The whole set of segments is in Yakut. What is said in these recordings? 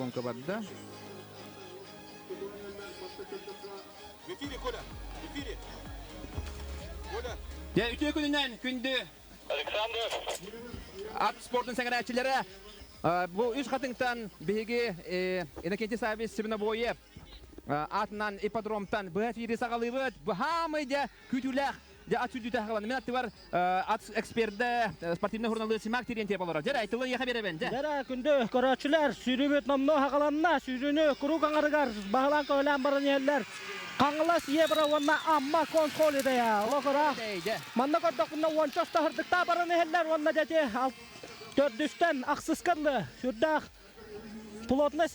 Гонка барда. В эфире, Коля! В эфире! Коля! Дьэ, үтүө күнүнэн күндү Александр! Ат спордун сэҥэрээччилэрэ бу үс хатыҥтан биһиги Иннокентий Саввич Свинобоев аатынан ипподромтан быһа эфири саҕалыыбыт. Быһаамый дьэ күүтүүлээх дьэ ат сүүрдүүтэ саҕаланна. Мин аттыбар ат экспердэ спортивный журналист Симак Терентьев олорор. Дьэ, тылын эйиэхэ биэрэбин, дьэ. Дьэ, күндү көрөөччүлэр, сүүрүүбүт номнуо хаҕаланна. Сүүрүүнү куруук аҥарыгар баһылаан көһүлээн баран иһэллэр. Хаҥалас Евро уонна Амма Конхолидея. Олох Манна көрдөхпүнэ уонча устаһырдыктаа баран иһэллэр уонна дьэти төрдүстэн ахсыска дылы сүрдээх плотнай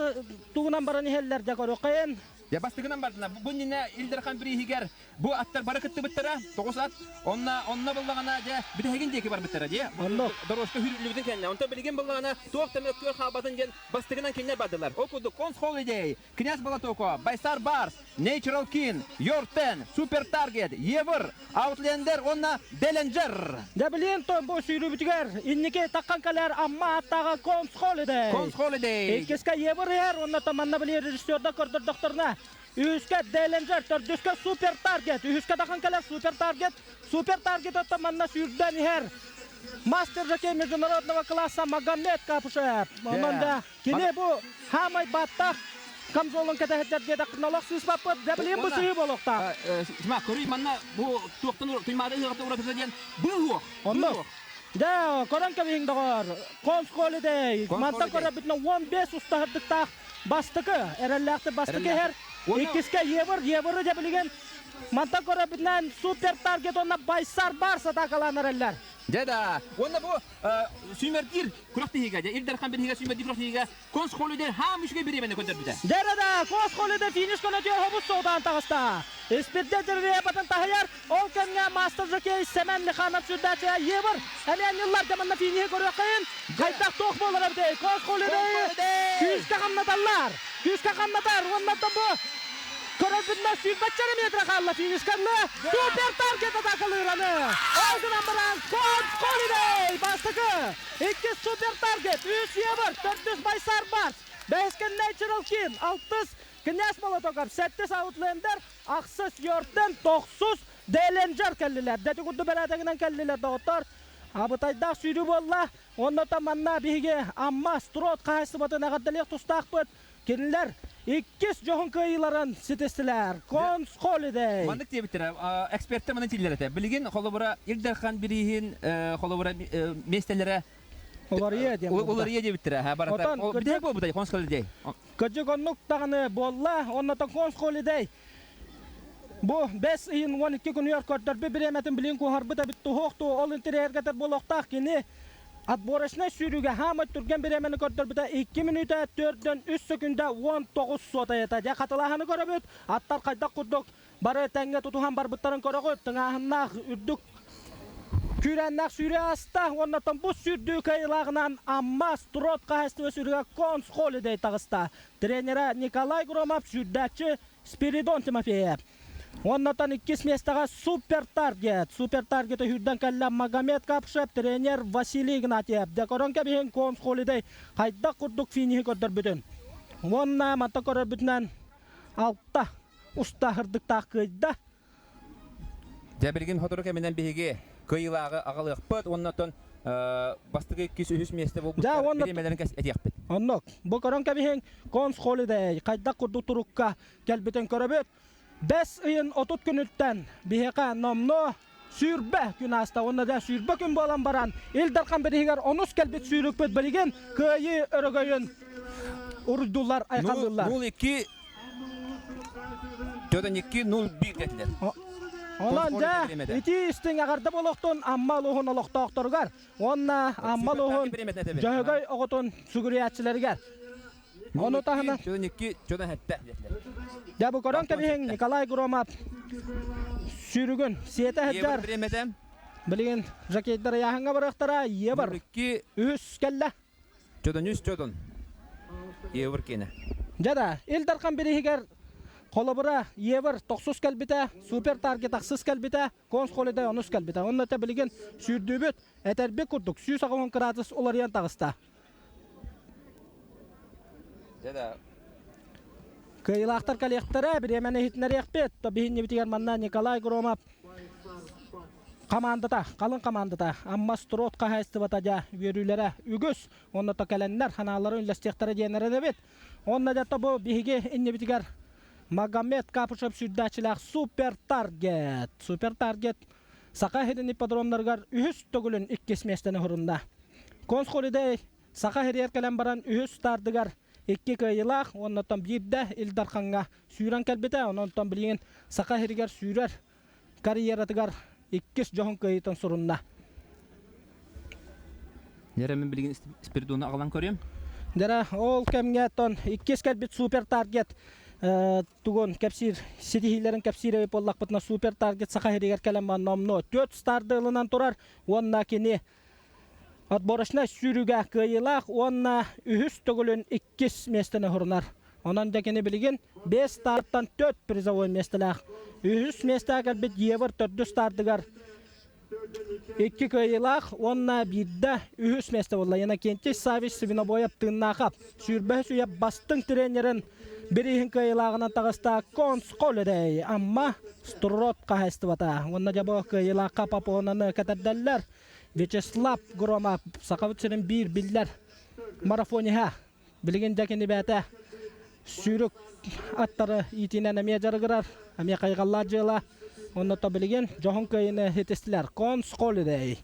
тугунан баран иһэллэр дьэ көрүөххэйин. Дьэ бастыгынан бардына. Бу иннинэ Ил Дархан бирииһигэр бу аттар бары кыттыбыттара, тоҕус ат. Онно онно буллаҕына дьэ бүтэһигин диэки барбыттара дии. Оннук. Дорожка үүрүллүбүтүн кэннэ. Онтон билигин буллаҕына туох да мөккүөр хаалбатын диэн бастыгынан кинилэр бардылар. Ол курдук Конс Холидей, Князь Болотоко, Байсар Барс, Natural King, Йортен, Супер Таргет, Евр, Аутлендер уонна Деленджер. Дьэ билин бу сүүрүүбүтүгэр инники таххан кэлэр Амма аттааҕы Конс Холидей. Конс Холидей. Иккискэ Евр иһэр уонна манна били режиссердар көрдөрдөхтөрүнэ үһүскэ Деленджер, төрдүскэ Супер Таргет, үһүскэ тахан кэлэр Супер Таргет, Супер Таргет оттон манна сүүрдэн иһэр мастер жокей международного класса Магомед Капушев. Онон да Кини бу хаамай баттах камзолун кэтэһэрдэр диэтэхпинэ олох сыыспаппыт. Дьэ билигин бу сыһыы буолуохтаах. Сима, көрүй манна бу туохтан Туймаада ыһыаҕыттан уратыта диэн быыл уох. Онно. Дьэ, көрөн кэбиһиҥ доҕоор. Конс Холидей. Мантан көрөбүтүнэ 15 устаһырдыктаах бастакы, эрэллээхтик бастакы иһэр. Иккискэ Евр, Евры дьэ билигин мантан көрөбүтүнэн супер таргет уонна Байсар Барс атаакалаан эрэллэр. Дьэ да, уонна бу сүүмэрдиир күрэх тиһигэ, дьэ Ил Дархан бириһигэ сүүмэрдиир күрэх тиһигэ Конс Холидей хаам үчүгэй бириэмэни көрдөрбүтэ. Дьэ да, Конс Холидей финиш көнөтүөр хобус соҕутаан таҕыста. Испирдэ дьэрриэбатын таһыйар, ол кэмҥэ мастер жокей Сэмэн Лиханов сүрдээччигэ Евр эмиэ анньыллар манна финиһи көрүөххэйин. Хайдах туох буолар эбитий? Конс Холидей күүскэ хамнаталлар. Күүскэ хамнатар уонна бу Көрөрбүтүнэн сүүрбэччэ эрэ метр хаалла финишканна супер таргет атаакалыыраны. Ол гынан баран Конс Холидей бастакы, иккис супер таргет, үс Евр, төрдүс Байсар Барс, бэһискэ Natural King, алтыс Князь Молотоков, сэттис Аутлендер, ахсыс Йортен, тохсус Деленджер кэллилэр. Дэти курдук бэрээдэгинэн кэллилэр доҕоттор. Абытайдаах сүүрүү буолла. Онно манна биһиги Амма Строт хаһаайыстыбатын эҕэрдэлиэх тустаахпыт. Кинилэр иккис дьоһун кыайыыларын ситистилэр. Конс Холидей. Маннык диэбиттэрэ, эксперттэр маннык дииллэр этэ. Билигин холобура Ил Дархан бирииһин холобура миэстэлэрэ Уларыйа диэн Уларыйа диэбиттэрэ. Барыта. Бүтэһик буолбутай Конс Холидей. Кырдьык оннук даҕаны буолла. Оннотон Конс Холидей Бу бэс ыйын 12 күнүгэр көрдөрбүт бириэмэтин билин куоһарбыт эбит туһуох туу ол интэриэһиргэтэр буолуохтаах кини отборочнай сүүрүүгэ хаамай түргэн бириэмэни көрдөрбүтэ 2 мүнүүтэ төрдөн 3 сөкүндэ 19 суотайата. Дьэ хатылааһыны көрөбүт. Аттар хайдах курдук бары тэҥҥэ тутуһан барбыттарын көрөҕүт. Тыҥааһыннаах үрдүк күүрээннээх сүүрүү ааста уонна бу сүүрдүү кыайыылааҕынан Амма Строт хаһаайыстыба сүүрүгэ Конс Холидей таҕыста. Тренерэ Николай Громов сүүрдээччи Спиридон Тимофеев. Оннотон иккис миэстэҕэ Супер Таргет. Супер Таргет өһүүрдэн кэллэ Магомед Капшев, тренер Василий Игнатьев. Дьэ көрөн кэбиһин Конс Холидей хайдах курдук финиһи көрдөрбүтүн. Уонна манта көрөрбүтүнэн алта уста ырдыктаах кыайда. Дьэ билигин сотору кэминэн биһиги кыайыылааҕы аҕалыахпыт уонна оттон бастакы иккис үһүс миэстэ буолбуттар бириэмэлэрин этиэхпит. Оннук. Бу көрөн кэбиһиҥ, Конс Холидей хайдах курдук турукка кэлбитин көрөбүт. Бэс ыйын 30 күнүттэн биһиэхэ номнуо сүүрбэ күн ааста уонна да сүүрбэ күн буолан баран Ил Дархан бириһигэр онус кэлбит сүүрүкпүт билигин кыайыы өрөгөйүн уруйдууллар, айхаллыыллар. 02 4 2 01 дэтилэр. Онон дьэ ити истиҥ эҕэрдэ буолуохтун Амма улууһун олохтоохторугар уонна Амма улууһун Дьөһөгөй оҕотун сүгүрүйээччилэригэр. Ону таһынан 2 чөдөн хэттэ Дьэ бу көрөн кэбиһиҥ Николай Громов сүүрүгүн сиэтэ сылдьар. Билигин жокейдар ыйааһыҥҥа барыахтара. Ебар үһүс кэллэ. Чөдөн үс чөдөн. Евр киэнэ. Дьэ да, Ил Дархан бирииһигэр холобура Евр тохсус кэлбитэ, Супер Таргет ахсыс кэлбитэ, Конс Холидей онус кэлбитэ. Онно этэ билигин сүүрдүүбүт, этэрбит курдук 180 кыраадыс уларыйан таҕыста. Дьэ да. Кыайыылаахтар кэлиэхтэрэ, бириэмэни иһитиннэриэхпит. Биһиннибитигэр манна Николай Громов хамаандата, халыҥ хамаандата, Амма Строд хаһаайыстыбата дьэ үөрүүлэрэ үгүс. Онно то кэлэннэр ханааларын үллэстиэхтэрэ диэн эрэнэбит. Онно дьэ бу биһиги иннибитигэр Магомед Капушев сүүрдээччилээх Супер Таргет. Супер Таргет Саха сирин ипподромнарыгар үһүс төгүлүн иккис миэстэни хурунна. Конс Холидей Саха сиригэр кэлэн баран үһүс стардыгар икки кыайыылаах уоннаттан биирдэ Ил Дархаҥҥа сүүрэн кэлбитэ. Онон билигин Саха сиригэр сүүрэр карьератыгар иккис дьоһун кыайыытын сурунна. Дьэрэ мин билигин Спиридону аҕалан көрүөм. Дьэрэ ол кэмҥэ тон иккис кэлбит супер таргет тугун кэпсиир ситиһиилэрин кэпсиир эбит буоллахпытына супер таргет Саха сиригэр кэлэн номнуо түөрт старды ылынан турар уонна кини отборочнай сүүрүүгэ кыайыылаах уонна үһүс төгүлүн иккис миэстэни хурунар. Онон дьэ кини билигин 5 стартан 4 призовой миэстэлээх. Үһүс миэстэҕэ кэлбит Евр төрдүс стардыгар икки кыайыылаах уонна биирдэ үһүс миэстэ буолла. Иннокентий Савич Свинобоев Тыыннаахап сүүрбэһис үйэ бастыҥ тренерин бирииһин кыайыылааҕынан таҕыста Конс Холидей Амма Строд хаһаайыстыбата. Уонна дьэ бу кыайыылаахха Папонаны кэтэрдэллэр. Вячеслав Громов Сахабыт сирин биир биллэр марафониһа. Билигин дьэ кини бэйэтэ сүүрүк аттары иитиинэн эмиэ дьарыгырар, эмиэ хайҕаллаах дьыала. Онно то билигин дьоһун кыайыыны ситистилэр. Конс Холидей.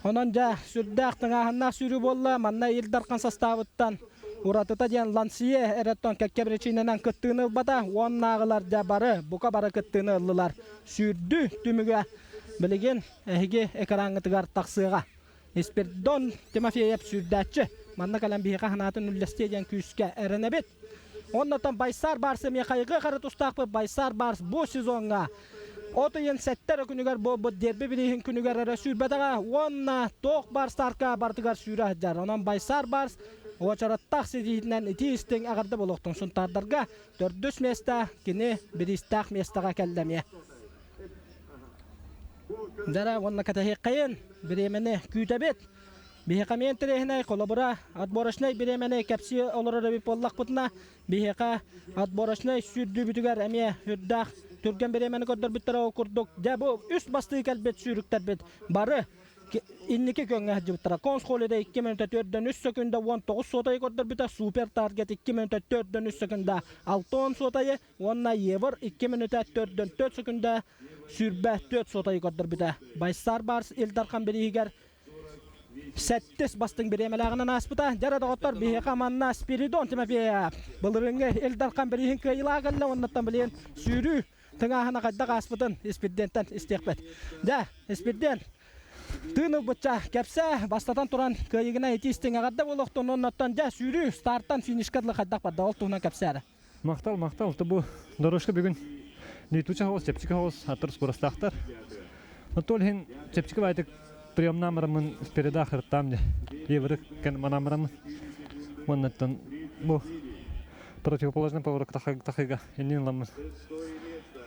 Онон дьэ сүрдээх тыҥааһыннаах сүүрүү буолла. Манна Ил Дархан састаабыттан уратыта диэн Лансье эрэ кэккэ биричиинэнэн кыттыыны ылбата. Уоннааҕылар дьэ бары, бука бары кыттыыны ыллылар. Сүүрдүү түмүгэ билигин эһиги экраҥҥытыгар тахсыаҕа. Испирдон Тимофеев сүүрдээччи. Манна кэлэн биһиэхэ санаатын үллэстиэ диэн күүскэ эрэнэбит. Оннотон Байсаар Барс эмиэ хайгыы хары тустаахпыт Байсаар Барс бу сезоҥҥа от ыйын сэттэ эрэ күнүгэр буолбут дерби бирииһин күнүгэр эрэ сүүрбэтэҕэ уонна туох баар старка барытыгар сүүрэ сылдьар. Онон Байсаар Барс уочараттаах ситиһиитинэн итии истиҥ эҕэрдэ буолуохтун Сунтаардарга төрдүс миэстэ кини бириистээх миэстэҕэ кэллэ эмиэ. Дьара уонна кэтэһиэххэйин бириэмэни күүтэбит. Биһиэхэ эмиэ интэриэһинэй, холобура, отборочнай бириэмэни кэпсии олорор эбит буоллахпытына, биһиэхэ отборочнай сүүрдүүбүтүгэр эмиэ үрдээх түргэн бириэмэни көрдөрбүттэрэ ол курдук. Дьэ, бу үс бастыы кэлбит сүүрүктэрбит бары инники күөҥҥэ сылдьыбыттара. Конс Холидей 2 мүнүүтэ 4-3 секунда 19 сотайы көрдөрбүтэ, Супер Таргет 2 мүнүүтэ 4-3 секунда 6 сотайы уонна Евр 2 мүнүүтэ 4-4 секунда 24 сотайы көрдөрбүтэ. Байсар Барс Ил Дархан бирииһигэр сэттис бастыҥ бириэмэлээҕинэн ааспыта. Дьэ доҕоттор, биһиэхэ манна Спиридон Тимофеев былырыыҥҥы Ил Дархан бирииһин кыайыылаах кэллэ уоннаттан билигин сүүрүү тыҥааһына хайдах ааспытын Испирдиэнтэн истиэхпит. Дьэ, Испирдиэн, тыын ылбычча кэпсээ, бастатан туран кыайыгына итии истиҥ эҕэрдэ буолуохтун уоннаттан дьэ сүүрүү стартан финишка дылы хайдах барда ол туһунан кэпсээ. Махтал, махтал. Бу дорожка бүгүн Летучий хаос, чэпчэки хаос аттар скоростаахтар. Ол иһин чэпчэки баайтык приемнаан бараммын спереда хырыттаам дьэ. Евры манан бараммын. Уоннаттан бу противоположный поворот тахыга иннин ыламмын.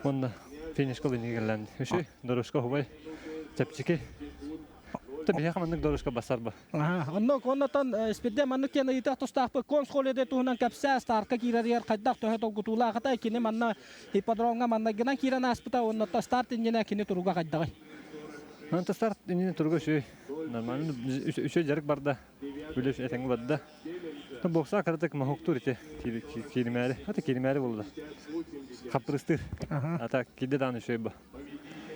Уонна финишка линия кэллээн. Үчүй, дорожка хубай чэпчэки. Биһиэхэ маннык дорожка басар ба. Оннук, оннотон Испирдэ маннык диэн ыйытыах тустаахпыт. Конс Холиде туһунан кэпсээ, стартка киирэригэр хайдах төһө долгутуулаах этэй? Кини манна ипподромҥа маннайгынан киирэн ааспыта, оннотто старт иннинэ кини туруга хайдаҕый? Онто старт иннинэ туруга үчүгэй. Нормально үчүгэй дьарык барда. Үлэ этэҥҥэ барда. Бокса кыратык моһуктуур ити кииримээри. Ата кииримээри буолла. Хаппырыстыыр. Ата киирдэ даҕаны үчүгэй бу.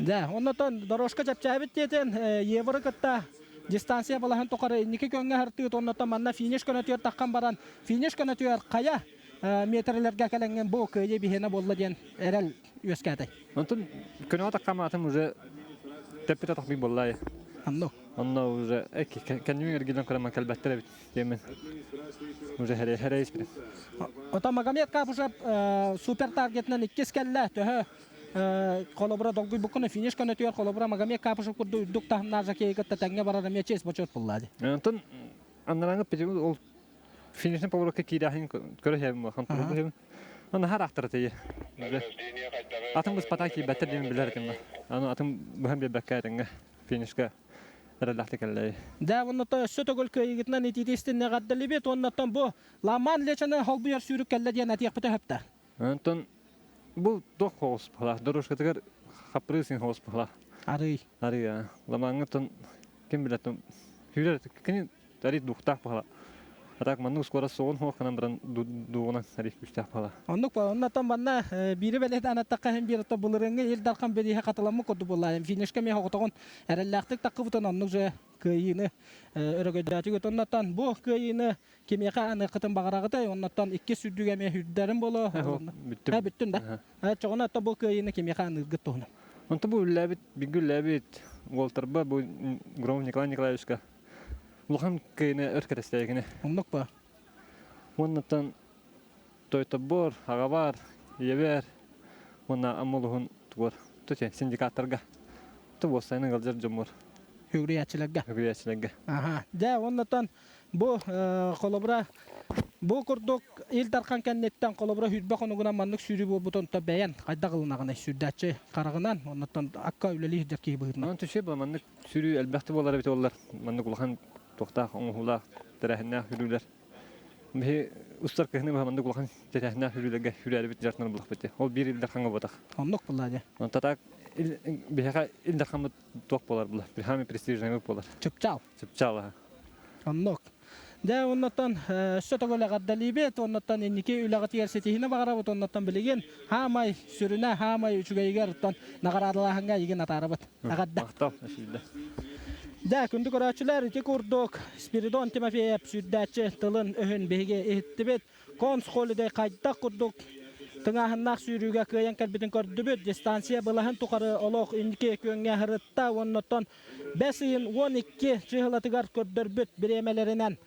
Дьэ, оннотон дорожка чэпчээбит диэтин Евро кытта дистанция балаһын тухары инники көҥҥө хартыыт оннотон манна финиш көнөтүгэр таххан баран финиш көнөтүгэр хайа метрелергэ кэлэҥҥин бу кыайыы биһиэнэ буолла диэн эрэл үөскээтэй. Онтон көнөҕө таххамаатым уже тэппит атах бик буоллай. Оннук. Онно уже кэннибин эргилэн көрөн кэлбэттэр эбит диэмин уже хэрэ хэрэ испитим. Оттон Магомед Капушев супер таргетынан иккис кэллэ. Төһө холобура долгуйбуккуна финиш көнөтүгэр холобура Магомед Капушев курдук үрдүк таһымнаах жокейы кытта тэҥҥэ барар эмиэ честь бочуот булла дии. Онтон аннараҥы петим ол финишный поворотка киирээһин көрө иһэбин хантан иһэбин. Аны хар ахтара тиийэ. Атын быспата киирбэттэр диэн билэр этим. Аны атын быһан биэрбэккэ этиҥҥэ финишка. Эрэллээхтик кэллэй. Дьэ, оннуттан өссө төгүл кыайыыгытынан итиити истиннэ эҕэрдэлиибит. Оннуттан бу Ламан Лечаны холбуйар сүүрүк кэллэ диэн этиэхпитэ сөптө. Онтон бу туох хоҕус баһылаах? Дорожкатыгар хаппырыы син хоҕус баһылаах. Арый. Арый, Ламаҥҥа тон ким билэр сүүрэр кини арый духтаах баһыла. А так маннык скоро суоҕун хуох гынан баран дууҕунан арый күүстээх баһыла. Оннук оннотон манна биири бэлиэтээн аттахха иһин биир былырыҥҥы Ил Дархан бирииһэ хатыламмыт курдук буолла. Финишка эмиэ соҕотоҕун эрэллээхтик таххыбытын оннук же кыайыыны өрөгөйдөөтүгүт. Оннотон бу кыайыыны кимиэхэ аныаххытын баҕараҕытай? Оннотон икки сүрдүгэ эмиэ үрдэрин боло. Бүттүм. Бүттүн да. Чоҕуна бу кыайыыны кимиэхэ аныыргыт туһунан. Онто бу үллээбит, бигэ үллээбит уолтарба бу Громов Николай Николаевичка улахан кыайыыны өр кэтэстээгини. Оннук ба. Уоннаттан Тойтобор, аҕабар, ийэбэр уонна Амма улууһун тугар тути синдикаттарга ту уоссайынан ыалдьар дьоммор. Үгүрүйээччилэргэ. Үгүрүйээччилэргэ. Аха. Дьэ, оннотон бу холобура бу курдук Ил Дархан кэнниттэн холобура хүрбэ хонугунан маннык сүүрүү буолбутун то бэйэн хайдах ылынаҕыный сүрдээччи хараҕынан оннуттан акка үлэлии сылдьар киһи быһыытынан. Онон түшэ бу маннык сүүрүү элбэхти буолар эбит буоллар маннык улахан туохтаах оҥоһуулаах тэрээһиннээх сүүрүүлэр Биһи устар кыһыны быһа маннык улахан тэрээһиннээх сүүрүүлэргэ сүүрээрибит дьарытынан булахпыт. Ол биир Ил Дархаҥҥа буолбатах. Оннук буолла дьэ. Онтон так биһиэхэ Ил Дархаммыт туох буолар була? Самый престижный буолар. Чыпчаал. Чыпчаал аха. Оннук. Дьэ, оннуттан өссө төгүл эҕэрдэлиибит, оннуттан инники үлэҕитигэр ситиһиини баҕарабыт, оннуттан билигин хаамай сүрүнэ, хаамай үчүгэйигэр оттон наҕараадалааһыҥҥа эйигин атаарабыт. Эҕэрдэ. Махтал, эсиилдэ. Дьэ, күндү көрөөччүлэр, ити курдук Спиридон Тимофеев сүүрдээччи тылын-өһүн биһиги иһиттибит. Конс Холидей хайдах курдук тыҥааһыннаах сүүрүүгэ кыайан кэлбитин көрдүбүт. Дистанция былаһын тухары олох инники күөҥҥэ сырытта уонна бэс ыйын 12 чыһылатыгар көрдөрбүт бириэмэлэринэн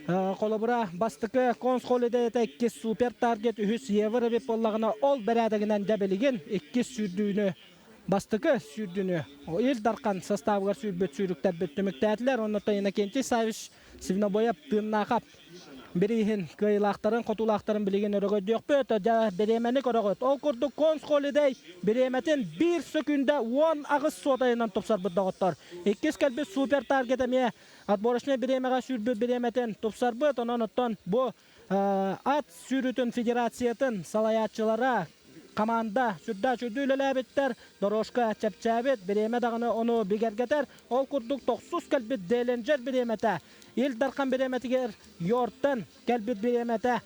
Холобура, бастакы Конс Холидей иккис Супер Таргет, үһүс Евро эбит буоллаҕына, ол бэрээдэгинэн дьэ билигин иккис сүүрдүүнү бастакы сүүрдүүнү Ил Дархан састаабыгар сүүрбүт сүүрүктэрбит түмүктээтилэр. Оннуттан Иннокентий Саввич Свинобоев тыыннаахап бирииһин кыайыылаахтарын, хотуулаахтарын билигин өрөгөйдүөхпүт. Дьэ, бириэмэни көрөҕүт. Ол курдук Конс Холидей бириэмэтин биир сөкүүндэ 18 суотайынан тупсарбыт доҕоттор. Иккис кэлбит Супер Таргет эмиэ отборочнай бириэмэҕэ сүүрбүт бириэмэтин тупсарбыт. Онон оттон бу ат сүүрүүтүн федерациятын салайааччылара команда сүрдээх үчүгэй үлэлээбиттэр, дорожка чэпчээбит, бириэмэ даҕаны ону бигэргэтэр. Ол курдук тохсус кэлбит Деленджер бириэмэтэ, Ил Дархан бириэмэтигэр Йортан кэлбит бириэмэтэ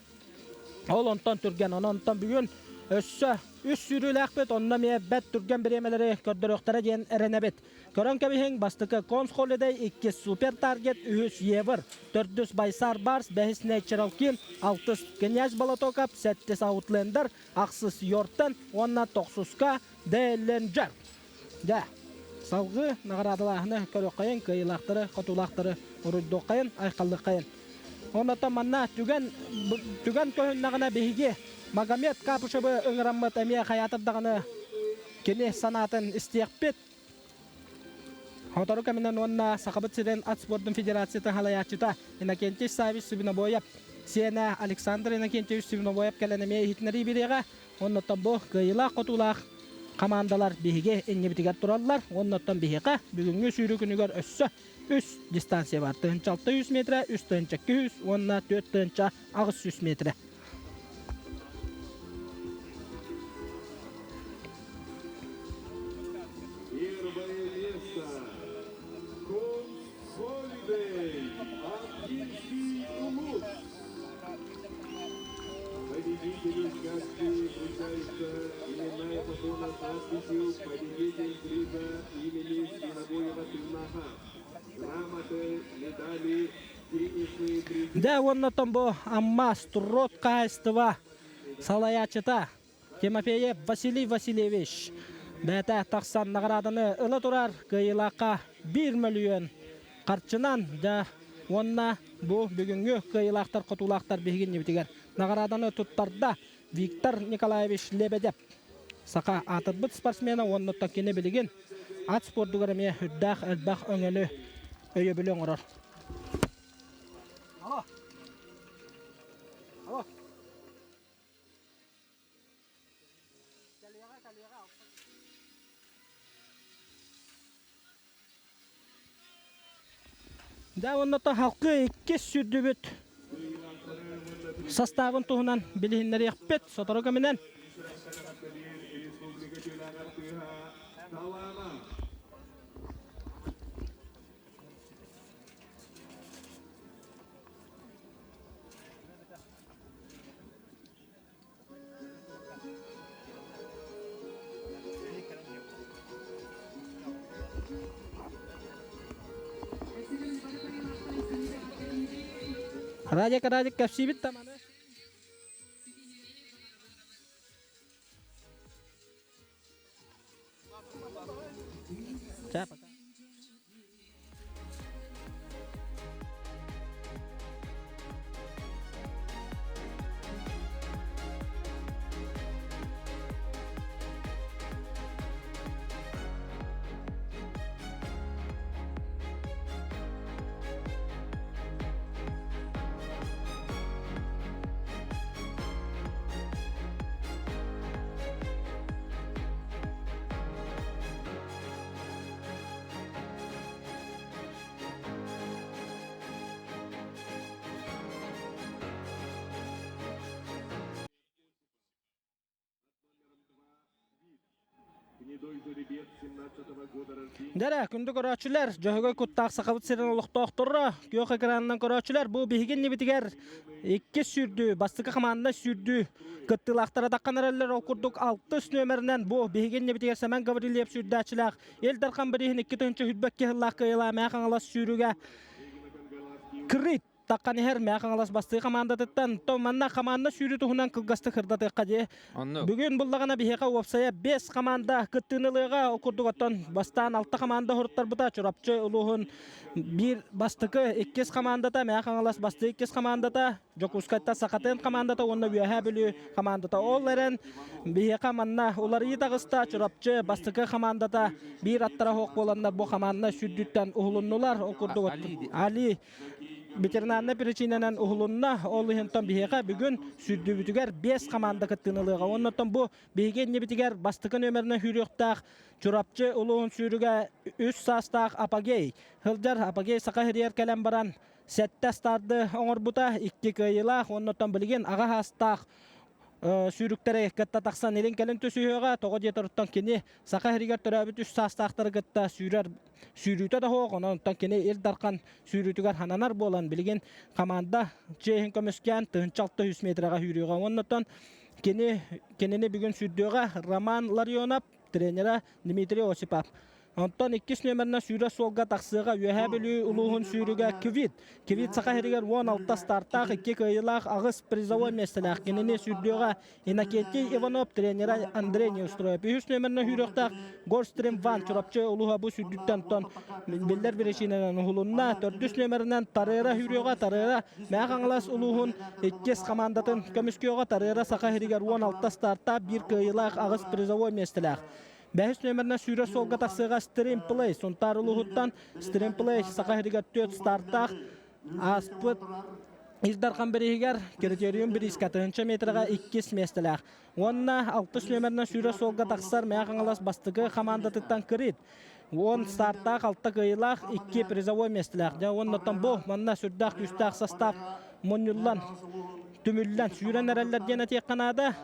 ол онтон түргэн. Онон онтон бүгүн өссө үс сүүрүүлээхпит, онно эмиэ бэрт түргэн бириэмэлэри көрдөрүөхтэрэ диэн эрэнэбит. Көрөн кэбиһиҥ, бастакы Конс Холидей, иккис Супер Таргет, үһүс Евр, төрдүс Байсар Барс, бэһис Natural King, алтыс Князь Болотоков, сэттис Аутлендер, ахсыс Йортон уонна тохсуска Делленджер. Дьэ, салгыы наҕараадалааһыны көрүөххэйин, кыайыылаахтары, хотуулаахтары уруйдуоххайын, айхаллыаххайын. Оннотон манна түгэн, түгэн көһүннэҕинэ биһиги Магомед Капушевы ыҥыраммыт эмиэ хайаатар даҕаны кини санаатын истиэхпит. Сотору кэминэн уонна Сахабыт сирин ат спордун федерациятын салайааччыта Иннокентий Саввич Свинобоев сиэнэ Александр Иннокентьевич Свинобоев кэлэн эмиэ иһитиннэрии бириэҕэ. Оннуттан бу кыайыылаах-хотуулаах хамаандалар биһиги иннибитигэр тураллар. Оннуттан биһиэхэ бүгүҥҥү сүүрүү күнүгэр өссө үс дистанция бар. 1600 метрэ, 3200 уонна 4800 метрэ. Первое место. Конс Холидей. Абдинский Улус. Победителю скачки вручается именная попона с надписью «Победитель приза имени Свинобоева Тынаха». Грамоты, медали, денежные призы. Дьэ уонна бу Амма Строд хаһаайыстыба салайааччыта Тимофеев Василий Васильевич бэйэтэ тахсан наҕарааданы ыла турар кыайыылаахха биир мөлүйүөн харчынан дьэ уонна бу бүгүҥҥү кыайыылаахтар хотуулаахтар биһиги иннибитигэр наҕарааданы туттарда Виктор Николаевич Лебедев саха аатырбыт спортсмена уонна кини билигин ат спордугар эмиэ үрдээх элбэх өҥөнү өйөбүлү оҥорор. Алло. Алло. Кэлиэҕэ, кэлиэҕэ. Да онно халкы иккис сүрдүбүт составын туһунан билиһиннэриэхпит сотору кэминэн. Радик, Радик кэпсиибит таманы. Чэ, пока. Дэрэ, күндү көрөөччүлэр, Дьөһөгөй куттаах Сахабыт сирин олохтоохторо, күөх экранынан көрөөччүлэр, бу биһиги иннибитигэр иккис сүүрдүү, бастакы хамаанда сүүрдүү кыттыылаахтара таххан эрэллэр. Ол курдук алтыс нүөмэринэн бу биһиги иннибитигэр Сэмэн Гаврильев сүүрдээччилээх Ил Дархан бирииһин 2022 сыллаах кыайыылаах Мэҥэ Хаҥалас сүүрүгэ Крит таххан иһэр Мэҥэ Хаҥалас бастыы хамаандатыттан. То манна хамаанда сүүрүү туһунан кылгастык сырдатыахха дии. Бүгүн буллаҕына биһиэхэ уопсайа 5 хамаанда кыттыыны ылыаҕа. Ол курдук оттон бастаан алта хамаанда хоруттарбыта Чурапчы улууһун биир бастакы иккис хамаандата, Мэҥэ Хаҥалас бастыы иккис хамаандата, Дьокуускайтан Сахатын хамаандата уонна Үөһээ Бүлүү хамаандата. Ол эрэн биһиэхэ манна уларыйыы таҕыста. Чурапчы бастакы хамаандата биир аттара суох буоланнар бу хамаанда сүрдүттэн уһулуннулар. Ол курдук Али ветеринарнай причинанан уһулунна. Ол иһинтон биһиэхэ бүгүн сүрдүбүтүгэр 5 хамаанда кыттыыны ылыаҕа. Оннуттан бу биһиги иннибитигэр бастакы нүөмэринэн сүүрүөхтээх Чурапчы улууһун сүүрүгэ 3 саастаах Апогей. Сылдьар Апогей Саха сиригэр кэлэн баран сэттэ старды оҥорбута, икки кыайыылаах, оннуттан билигин аҕа саастаах сүүрүктэри кытта тахсан илин-кэлин түсүһүөҕэ. Тоҕо диэтэруттан кини Саха сиригэр төрөөбүт үс саастаахтары кытта сүүрэр сүүрүүтэ да суох, онон кини Ил Дархан сүүрүүтүгэр хананар буолан билигин команда чиэһин көмүскээн 1600 метрэҕэ сүүрүөҕэ. Оннуттан кини кинини бүгүн сүүрдүөҕэ Роман Ларионов, тренера Дмитрий Осипов. Онтон иккис нүөмэринэн сүүрэ суолга тахсыаҕа Үөһээ Бүлүү улууһун сүүрүгэ Квит. Квит Саха сиригэр 16 стартаах, икки кыайыылаах, аҕыс призовой миэстэлээх. Кинини сүүрдүөҕэ Иннокентий Иванов, тренера Андрей Неустроев. Үһүс нүөмэринэн сүүрүөхтээх Горстрим Ван Чурапчы улууһа бу сүүрдүттэн онтон биллэр биричиинэнэн уһулунна. Төрдүс нүөмэринэн Тарыра сүүрүөҕэ. Тарыра Мэҥэ Хаҥалас улууһун иккис хамаандатын көмүскүөҕэ. Тарыра Саха сиригэр 16 стартаах, биир кыайыылаах, аҕыс призовой миэстэлээх. Бэһис нүөмэринэн сүүрэр суолга тахсыаҕа Стрим Плей Сунтаар улууһуттан Стрим Плей Саха сиригэр түөрт стартаах ааспыт Ил Дархан бирииһигэр критериум бириискэ тыһыынча метрэҕэ иккис миэстэлээх. Уонна алтыс нүөмэринэн сүүрэр суолга тахсар Мэҥэ Хаҥалас бастакы хамаандатыттан Крит. Уон стартаах, алта кыайыылаах, икки призовой миэстэлээх. Дьэ уоннаттан бу манна сүрдээх күүстээх состав мунньуллан, түмүллэн, сүүрэн эрэллэр диэн этиэххэ наада.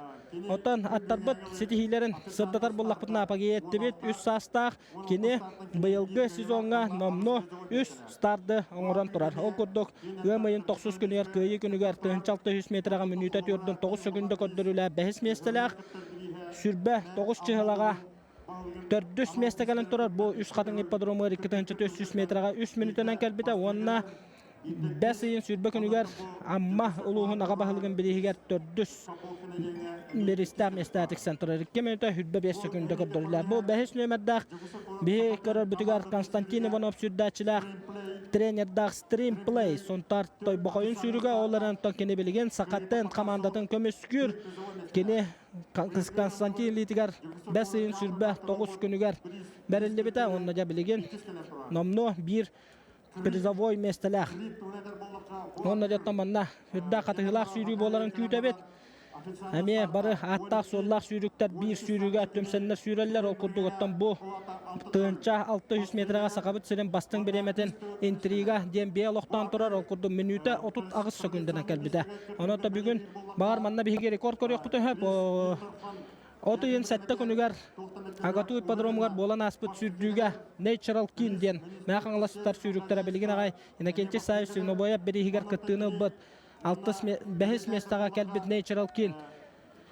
Оттон аттарбыт ситиһиилэрин сырдатар буллахпытына апогея эттибит. Үс саастаах кини быйылгы сезоҥҥа номнуо үс старды оҥорон турар. Ол курдук ыам ыйын тохсус күнүгэр Кыайыы күнүгэр 1600 метрэҕэ мүнүүтэ түөрдүн тоҕус секунда көрдөрүүлээх бэһис миэстэлээх сүрбэ тоҕус чыһылаҕа төрдүс миэстэ кэлэн турар. Бу үс хатыҥ ипподромугар 2400 метрэҕэ үс мүнүүтэнэн кэлбитэ уонна бэс ыйын сүүрбэ күнүгэр Амма улууһун аҕа баһылыгын бирииһигэр төрдүс бириистээх миэстэҕэ тиксэн турар. Икки мүнүүтэ сүүрбэ биэс секунда көрдөрүллэр. Бу бэһис нүөмэрдээх биһи көрөрбүтүгэр Константин Иванов сүүрдээччилээх тренердаах Стрим Плей Сунтаар Тойбохойун сүүрүгэ ол эрэн кини билигин Сахаттен хамаандатын көмүскүүр. Кини Константин илиитигэр бэс ыйын сүүрбэ тоҕус күнүгэр бэриллибитэ уонна дьэ билигин номнуо биир призовой миэстэлээх. Уонна дьоттон манна үрдээх хатыһыылаах сүүрүү буоларын күүтэбит. Эмиэ бары ааттаах-суоллаах сүүрүктэр биир сүүрүүгэ түмсэннэр сүүрэллэр. Ол курдук оттон бу 1600 метрэҕэ Сахабыт сирин бастыҥ бириэмэтин интрига диэн биэ олохтоон турар. Ол курдук мүнүүтэ 38 сөкүүндэнэн кэлбитэ. Онон да бүгүн баҕар манна биһиги рекорд көрүөхпүт өһөп. От ыйын сэттэ күнүгэр Агату ипподромугар буолан ааспыт сүүрдүүгэ Natural King диэн Мэҥэ Хаҥаластар сүүрүктэрэ билигин аҕай Иннокентий Саевич Свинобоев бирииһигэр кыттыыны ылбыт Алтыс бэһис миэстэҕэ кэлбит Natural King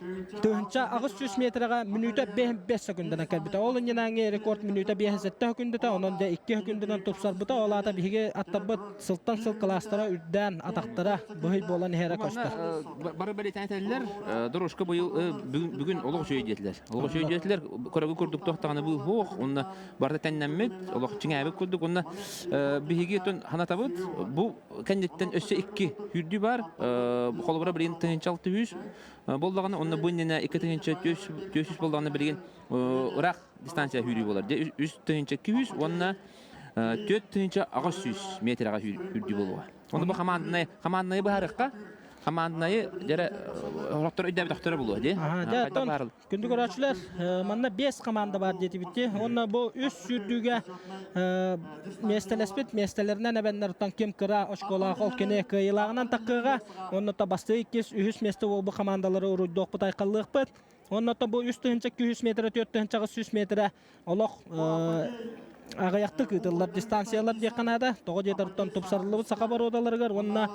1800 метрэҕэ мүнүүтэ 5 секундынан кэлбитэ. Ол иннинээҥи рекорд мүнүүтэ 57 секундата, онон дьэ 2 секундунан тупсарбыта. Ол аата биһиги аттарбыт сылтан сыл кылаастара үрдээн, атахтара быһый буолан иһэрэ көстөр. Бары бэлиэтээн этэллэр, дорожка быйыл бүгүн олох үчүгэй диэтилэр. Олох үчүгэй диэтилэр, көрөгү курдук туохтаҕына бу суох, уонна барыта тэннэммит, олох чиҥээбит курдук, уонна биһиги ханатабыт, бу кэнниттэн өссө икки сүүрдүү баар. Холобура билигин 1600 буоллаҕына, онно бу иннинэ 2400 буоллаҕына билигин ыраах дистанция сүүрүү буолар. Дьэ 3200 уонна 4800 метрэҕэ сүүрдүү буолуоҕа. Онно бу хамаанданы хамаанданы быһаарыахха. Хамаанданы дьэрэ орохтор өйдөөбөтөхтөрө буолуо дии. Дьэ, оттон Күндү көрөөччүлэр, манна 5 команда баар диэтибит. Уонна бу үс сүүрдүүгэ миэстэлэспит миэстэлэринэн эбэннэр ким кыра очколаах ол кини кыайыылааҕынан таккыаҕа. Уонна то бастыы иккис, үһүс миэстэ буолбут командалары уруйдуохпут, айхаллыахпыт. Уонна то бу 3 200 метрэ, 4 800 метрэ олох аҕыйахтык ыытыллар дистанциялар диэххэ наада. Тоҕо диэтэртэн тупсарыллыбыт саха боруодаларыгар уонна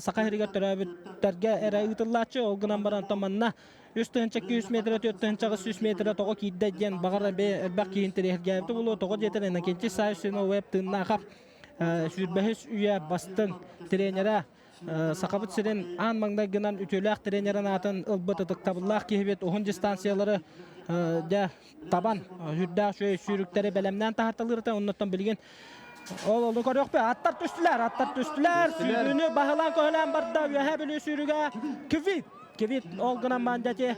саха сиригэр төрөөбүттэргэ эрэ ыытыллааччы. Ол гынан баран манна 3200 метрэ, 4800 метрэ тоҕо киирдэ диэн баҕар элбэх киһи интэриэһиргээбитэ буолуо. Тоҕо диэтэр Иннокентий Саевич Веб тыыннаахап 25 үйэ бастыҥ тренерэ Сахабыт сирин аан маҥнайгынан үтүөлээх тренерин аатын ылбыт ытыктабыллаах киһибит уһун дистанциялары дьэ табан сүрдээх үчүгэй сүүрүктэри бэлэмнээн таһарталыырта. Оннуттан билигин ол ону көрүөхпүт. Аттар түстүлэр, аттар түстүлэр. Сүүрүүнү баһылаан көһөлөөн барда. Үөһээ Бүлүү сүүрүгэ Квит Квит ол гынан мандати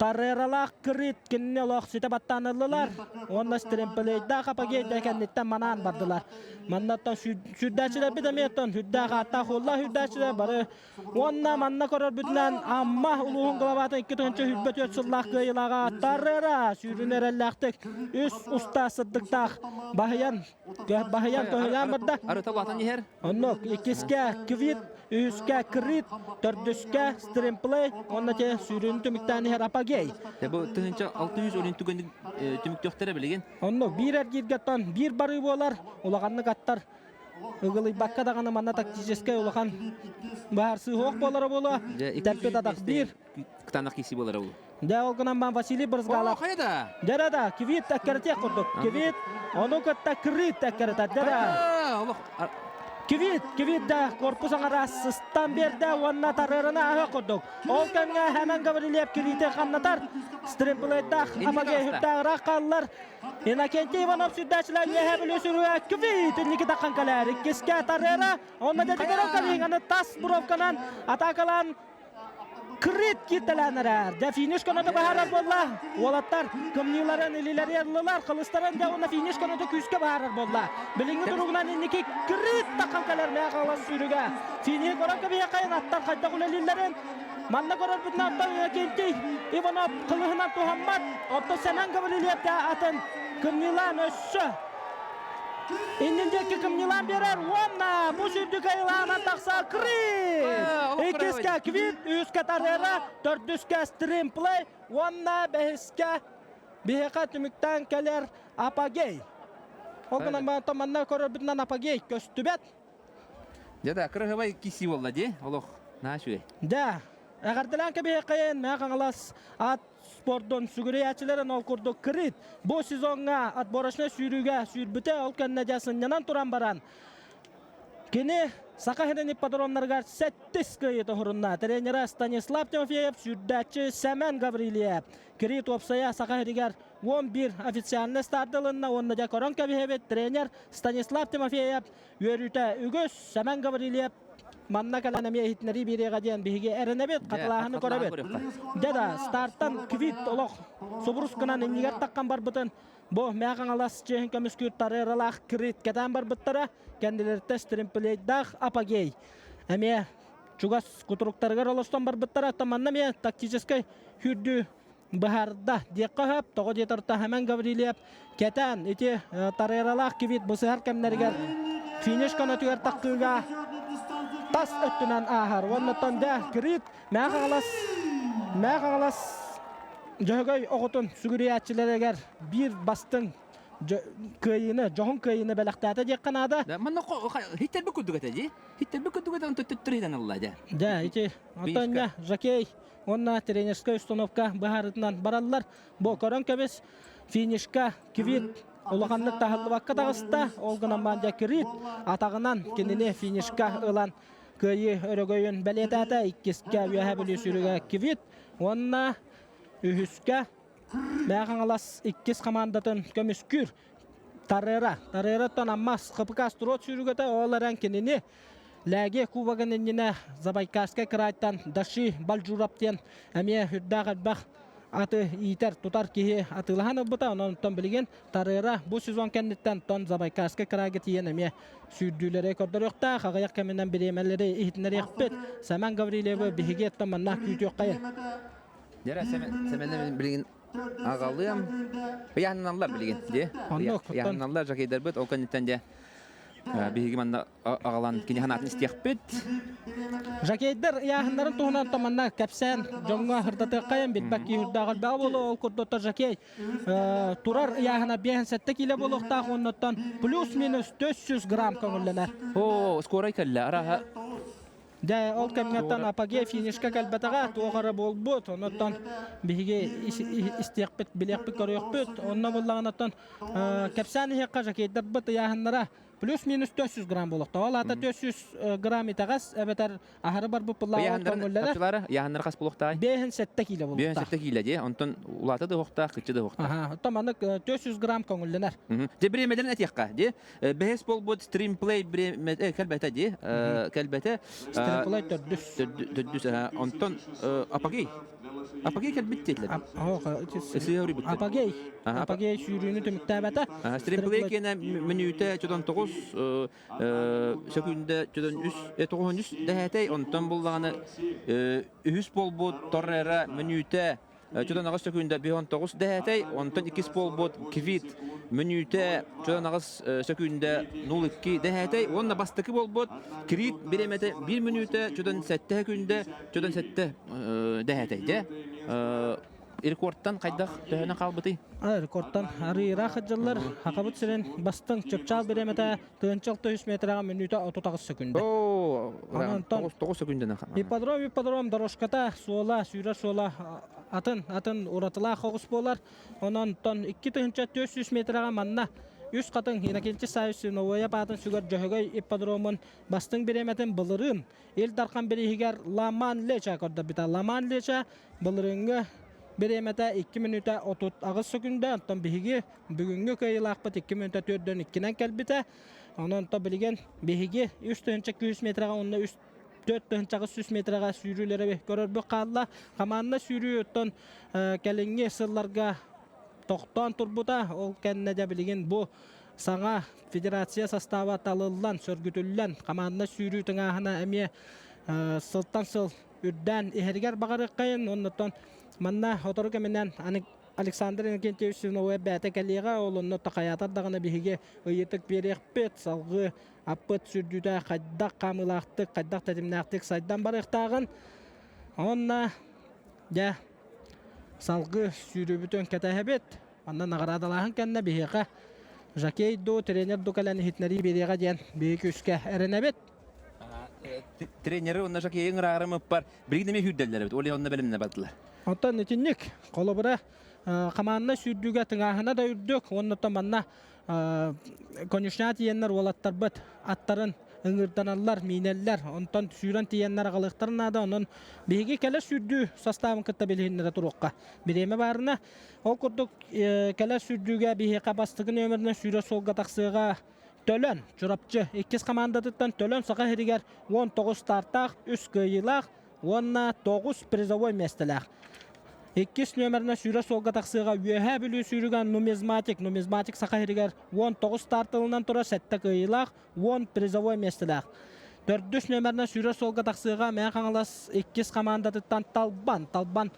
Таррералаах Крит кинини олох ситэ баттаан ыллылар. Уонна Стремплейдаах Апогейда кэнниттэн манаан бардылар. Маннаттан сүрдээччилэрбит эмиэ оттон сүрдээх ааттаах уоллаах сүрдээччилэр бары. Уонна манна көрөрбүтүнэн Амма улууһун главатын 2024 сыллаах кыайыылааҕа Таррера сүүрүн эрэллээхтик үс уста сырдыктаах баһыйан баһыйан көһүлээн барда. Арыта улаатан иһэр. Оннук иккискэ Квит, үһүскэ Крит, төрдүскэ Стримплей, уонна те сүүрүүнү түмүктээн иһэр Апогей. Бу 1600 түгэн түмүктүөхтэрэ билигин. Оннук биир эргииргэттэн биир барыы буолар, улаханнык аттар ыгылыйбакка даҕаны манна тактическай улахан быһаарсыы суох буолара буолуо. Тэппит атах биир. Кытаанах киирсии буолара буолуо. Дьэ ол гынан бан Василий Брызгалов. Хайа да? Дьэ да, Квит тэккэрэтиэх курдук. Квит, ону кытта Крит тэккэрэтэ. Дьэ да. Квит, Квит да корпус аҥара сыстан биэрдэ уонна тарыарына аһы курдук. Ол кэмҥэ Хэмэн Гаврильев Квити хамнатар. Стримплейтах Апогей үрдээх хааллар. Иннокентий Иванов сүрдээчилэр үөһээ Бүлүү сүрүгэ Квит инники таххан кэлэр. Иккискэ Тарыара, онно дэтигэр аны тас бровканан атакалаан Крит кииртэлээн эрэр. Дьэ финиш көмөтө быһаарар буолла. Уолаттар кымньыыларын илиилэри ыллылар, кылыстарын дьэ уонна финиш көмөтө күүскэ быһаарар буолла. Билиҥҥи туругунан инники Крит таххан кэлэр Мэхалас сүүрүгэ. Финиһи көрөн кэбиһиэххэйин аттар хайдах үлэлииллэрин манна көрөрбүтүнэн оттон Иннокентий Иванов кылыһынан туһаммат. Оттон Сэмэн Гаврильев да атын кымньыылаан өссө Иннин диэки кымньылаан биэрэр уонна бу сүүрдүк айылаанан тахса Крит! Иккискэ Квит, үһүскэ Тарера, төрдүскэ Стримплей уонна бэһискэ биһиэхэ түмүктээн кэлэр Апогей. Ол гынан баран манна көрөрбүтүнэн Апогей көстүбэт. Дьэ да, кырыһыбай киси буолла дии, олох наһаа үчүгэй. Да, эҕэрдэлээн кэбиһиэххэйин, Мэҥэ Хаҥалас ат спордун сүгүрүйээччилэрин ол курдук Крит бу сезоҥҥа отборочнай сүүрүүгэ сүүрбүтэ, ол кэннэ дьэ сынньанан туран баран кини Саха сирин ипподромнарыгар сэттис кыайыы тоһурунна. Тренерэ Станислав Тимофеев, сүүрдээччи Сэмэн Гаврильев. Крит уопсайа Саха сиригэр 11 официальный стартылынна уонна дьэ көрөн кэбиһэбит тренер Станислав Тимофеев үөрүүтэ үгүс. Сэмэн Гаврильев манна кэлэн эмиэ иһитиннэрии биэриэҕэ диэн биһиги эрэнэбит, хатылааһыны көрөбүт. Дьэ да, стартан квит олох субурус гынан иннигэр таххан барбытын бу Мэҥэ Хаҥалас чиэһин көмүскүүр тарыаралаах крит кэтээн барбыттара, кэннилэриттэн стримплейдаах апогей эмиэ. чугас кутуруктарыгар олостон барбыттара. Оттон манна эмиэ тактическай сүүрдүү быһаарда диэххэ сөп. Тоҕо диэтэр Таһаман Гаврильев кэтээн ити Тарералаах кибит бысыһар кэмнэригэр финиш көнөтүгэр таххыыга тас өттүнэн ааһар. Уоннаттан дэ Крит Мэхаҕалас Мэхаҕалас Дьөһөгөй оҕотун сүгүрүйээччилэригэр биир бастыҥ кыайыыны, дьоһун кыайыыны бэлэхтээтэ диэххэ наада. Манна хиттербит курдук этэ дии. Хиттербит курдук этэ, онтон төттөрү хитэн ылла дьэ. Дьэ, ити оттон жокей уонна тренерскэй установка быһаарытынан бараллар. Бу көрөн кэбис, финишка Квит улаханнык таһыллыбакка таҕыста. Ол гынан баран дьэ Крит атаҕынан кинини финишка ылан кыайыы өрөгөйүн бэлиэтээтэ. Иккискэ Үөһээ Бүлүү сүүрүгэ Квит уонна үһүскэ Мэҥэ Хаҥалас иккис хамаандатын көмүскүүр Тарера. Тарераттан Аммас ХПК Строд сүүрүгэтэ ол эрэн кинини Лээги кубогын иннинэ Забайкальскай кыраайтан Даши Бальжурап диэн эмиэ үрдээх элбэх аты иитэр, тутар киһи атыылаһан ылбыта. Онон оттон билигин Тарера бу сезон кэнниттэн тон Забайкальскай кыраайга тиийэн эмиэ сүүрдүүлэри көрдөрүөхтээх. Аҕыйах кэминэн бириэмэлэри иһитиннэриэхпит. Сэмэн Гаврильевы биһиги оттон манна күүтүөххэйин. Дьэрэ Сэмэнэ билигин аҕалыам. Ыйааһыналлар билигин дии. Ыйааһыналлар жакейдарбыт ол кэнниттэн дьэ биһиги манна аҕалан кини санаатын истиэхпит. Жакейдар ыйааһыннарын туһунан манна кэпсээн дьоҥҥо сырдатыаххайын билбэт киһи үрдээх элбэҕэ буолуо. Ол курдук жакей турар ыйааһына 57 киилэ буолуохтаах уоннаттан плюс-минус 400 грамм көҥүллэнэр. О, скорай кэллэ. Араха Дьэ, ол кэмҥэттэн апогей финишка кэлбэтэҕэ, туох эрэ буолбут. Онуттан биһиги истиэхпит, билиэхпит, көрүөхпүт. Онно буллаҕынаттан кэпсээн иһиэххэ жокейдарбыт ыйааһыннара плюс-минус 400 грамм буолуохтаах. Ол аата 400 грамм итэҕэс эбэтэр аһары барбыт буллаҕа көҥүллэнэр. Ыйааһыннара хас буолуохтаай? 57 киилэ буолуохтаах. 57 киилэ дии. Онтон улаата да уохтаах, кыччы да уохтаах. Аха, оттон маннык 400 грамм көҥүллэнэр. Дьэ бириэмэлэрин этиэххэ дии. Бэһис буолбут стримплей кэлбэтэ дии. Кэлбэтэ. Стримплей төрдүс. Төрдүс. Онтон апогей. Апогей кэлбит диэтилэр. Апогей. Апогей сүүрүүнү түмүктээбэтэ. Стримплей киэнэ мүнүүтэ чодон тоҕус сөкүүндэ чодон үс тоҕуһун үс дэһээтэй. Онтон буллаҕына үһүс буолбут Торрера мүнүүтэ Чудон аҕыс сөкүүндэ 59 дэһээтэй, онтон иккис буолбут Квит мүнүүтэ чудон аҕыс сөкүүндэ 02 дэһээтэй уонна бастакы буолбут Крит бириэмэтэ 1 мүнүүтэ чудон 7 сөкүүндэ чудон 7 дэһээтэй дьэ рекордтан хайдах төһөнөн хаалбытый? Рекордтан арыыра сылдьаллар. Хакабыт сирин бастыҥ чыпчаал бириэмэтэ тыһыынча 600 метраҕа мүнүүтэ 38 сөкүндэ. Оо, 9 сөкүндэнэн. Ипподром, ипподром дорожката, суола, сүүрэр суола атын, атын уратылаах оҕус буолар. Онон тон 2400 метраҕа манна үс хатыҥ Иннокентий Савич Новоев аатын сүгэр Дьөһөгөй ипподромун бастыҥ бириэмэтин былырыын Ил Дархан бирииһигэр Ламан Леча көрдөрбүтэ. Ламан Леча былырыыҥҥы бириэмэтэ 2 мүнүүтэ 38 сөкүндэ, оттон биһиги Бүгүҥҥү кыайыылаахпыт 2 мүнүүтэ төрдөн иккинэн кэлбитэ. Онон то билигин биһиги 3 күүс метраҕа уонна 4 300 метраҕа сүүрүүлэри көрөрбүт хаалла. Хамаанда сүүрүү оттон кэлиҥҥи сылларга тохтоон турбута. Ол кэннэ дьэ билигин бу саҥа федерация состава талыллан, сөргүтүллэн, хамаанда сүүрүү тыҥааһына эмиэ сылтан сыл үрдээн иһэригэр баҕарыаххайын. Оннуттан манна сотору кэминэн аны Александр Иннокентьевич Семеновы бэйэтэ кэлиэҕэ, ол онно такайаатар даҕаны биһиги ыйытык биэриэхпит, салгыы аппыт сүрдүүтэ хайдах хаамыылаахтык, хайдах тэтимнээхтик сайдан барыахтааҕын. Уонна дьэ салгыы сүүрүүбүтүн кэтэһэбит. Манна наҕараадалааһын кэннэ биһиэхэ жокей дуу, тренер дуу кэлэн иһитиннэрии биэриэҕэ диэн биһиги күүскэ эрэнэбит. Тренери уонна жокейы ыҥыраарымыппар Билигин эмиэ сүүрдэллэр эбит, ол иһин онно бэлэмнэнэ бардылар. Оттон итинник, холобура, хамаанна сүүрдүүгэ тыҥааһына да үрдүк, уонна оттон манна конюшня тиийэннэр уолаттарбыт аттарын ыҥырданаллар, миинэллэр, онтон сүүрэн тиийэннэр аҕалыахтарын наада, онон биһиги кэлэр сүүрдүү састаабын кытта билиһиннэрэ туруохха. Бириэмэ баарына, ол курдук кэлэр сүүрдүүгэ биһиэхэ бастакы нүөмэринэн сүүрэр суолга тахсыаҕа Төлөн, Чурапчы иккис хамаандатыттан Төлөн Саха сиригэр 19 стартаах, үс кыайыылаах уонна 9 призовой миэстэлээх. Иккис нүөмэринэн сүүрэ суолга тахсыаҕа Үөһээ Бүлүү сүүрүгэн нумизматик. Нумизматик Саха сиригэр 19 старт ылынан турар 7 кыайыылаах, 10 призовой миэстэлээх. Төрдүс нүөмэринэн сүүрэр суолга тахсыаҕа Мэҥэ Хаҥалас иккис хамаандатыттан Талбан. Талбан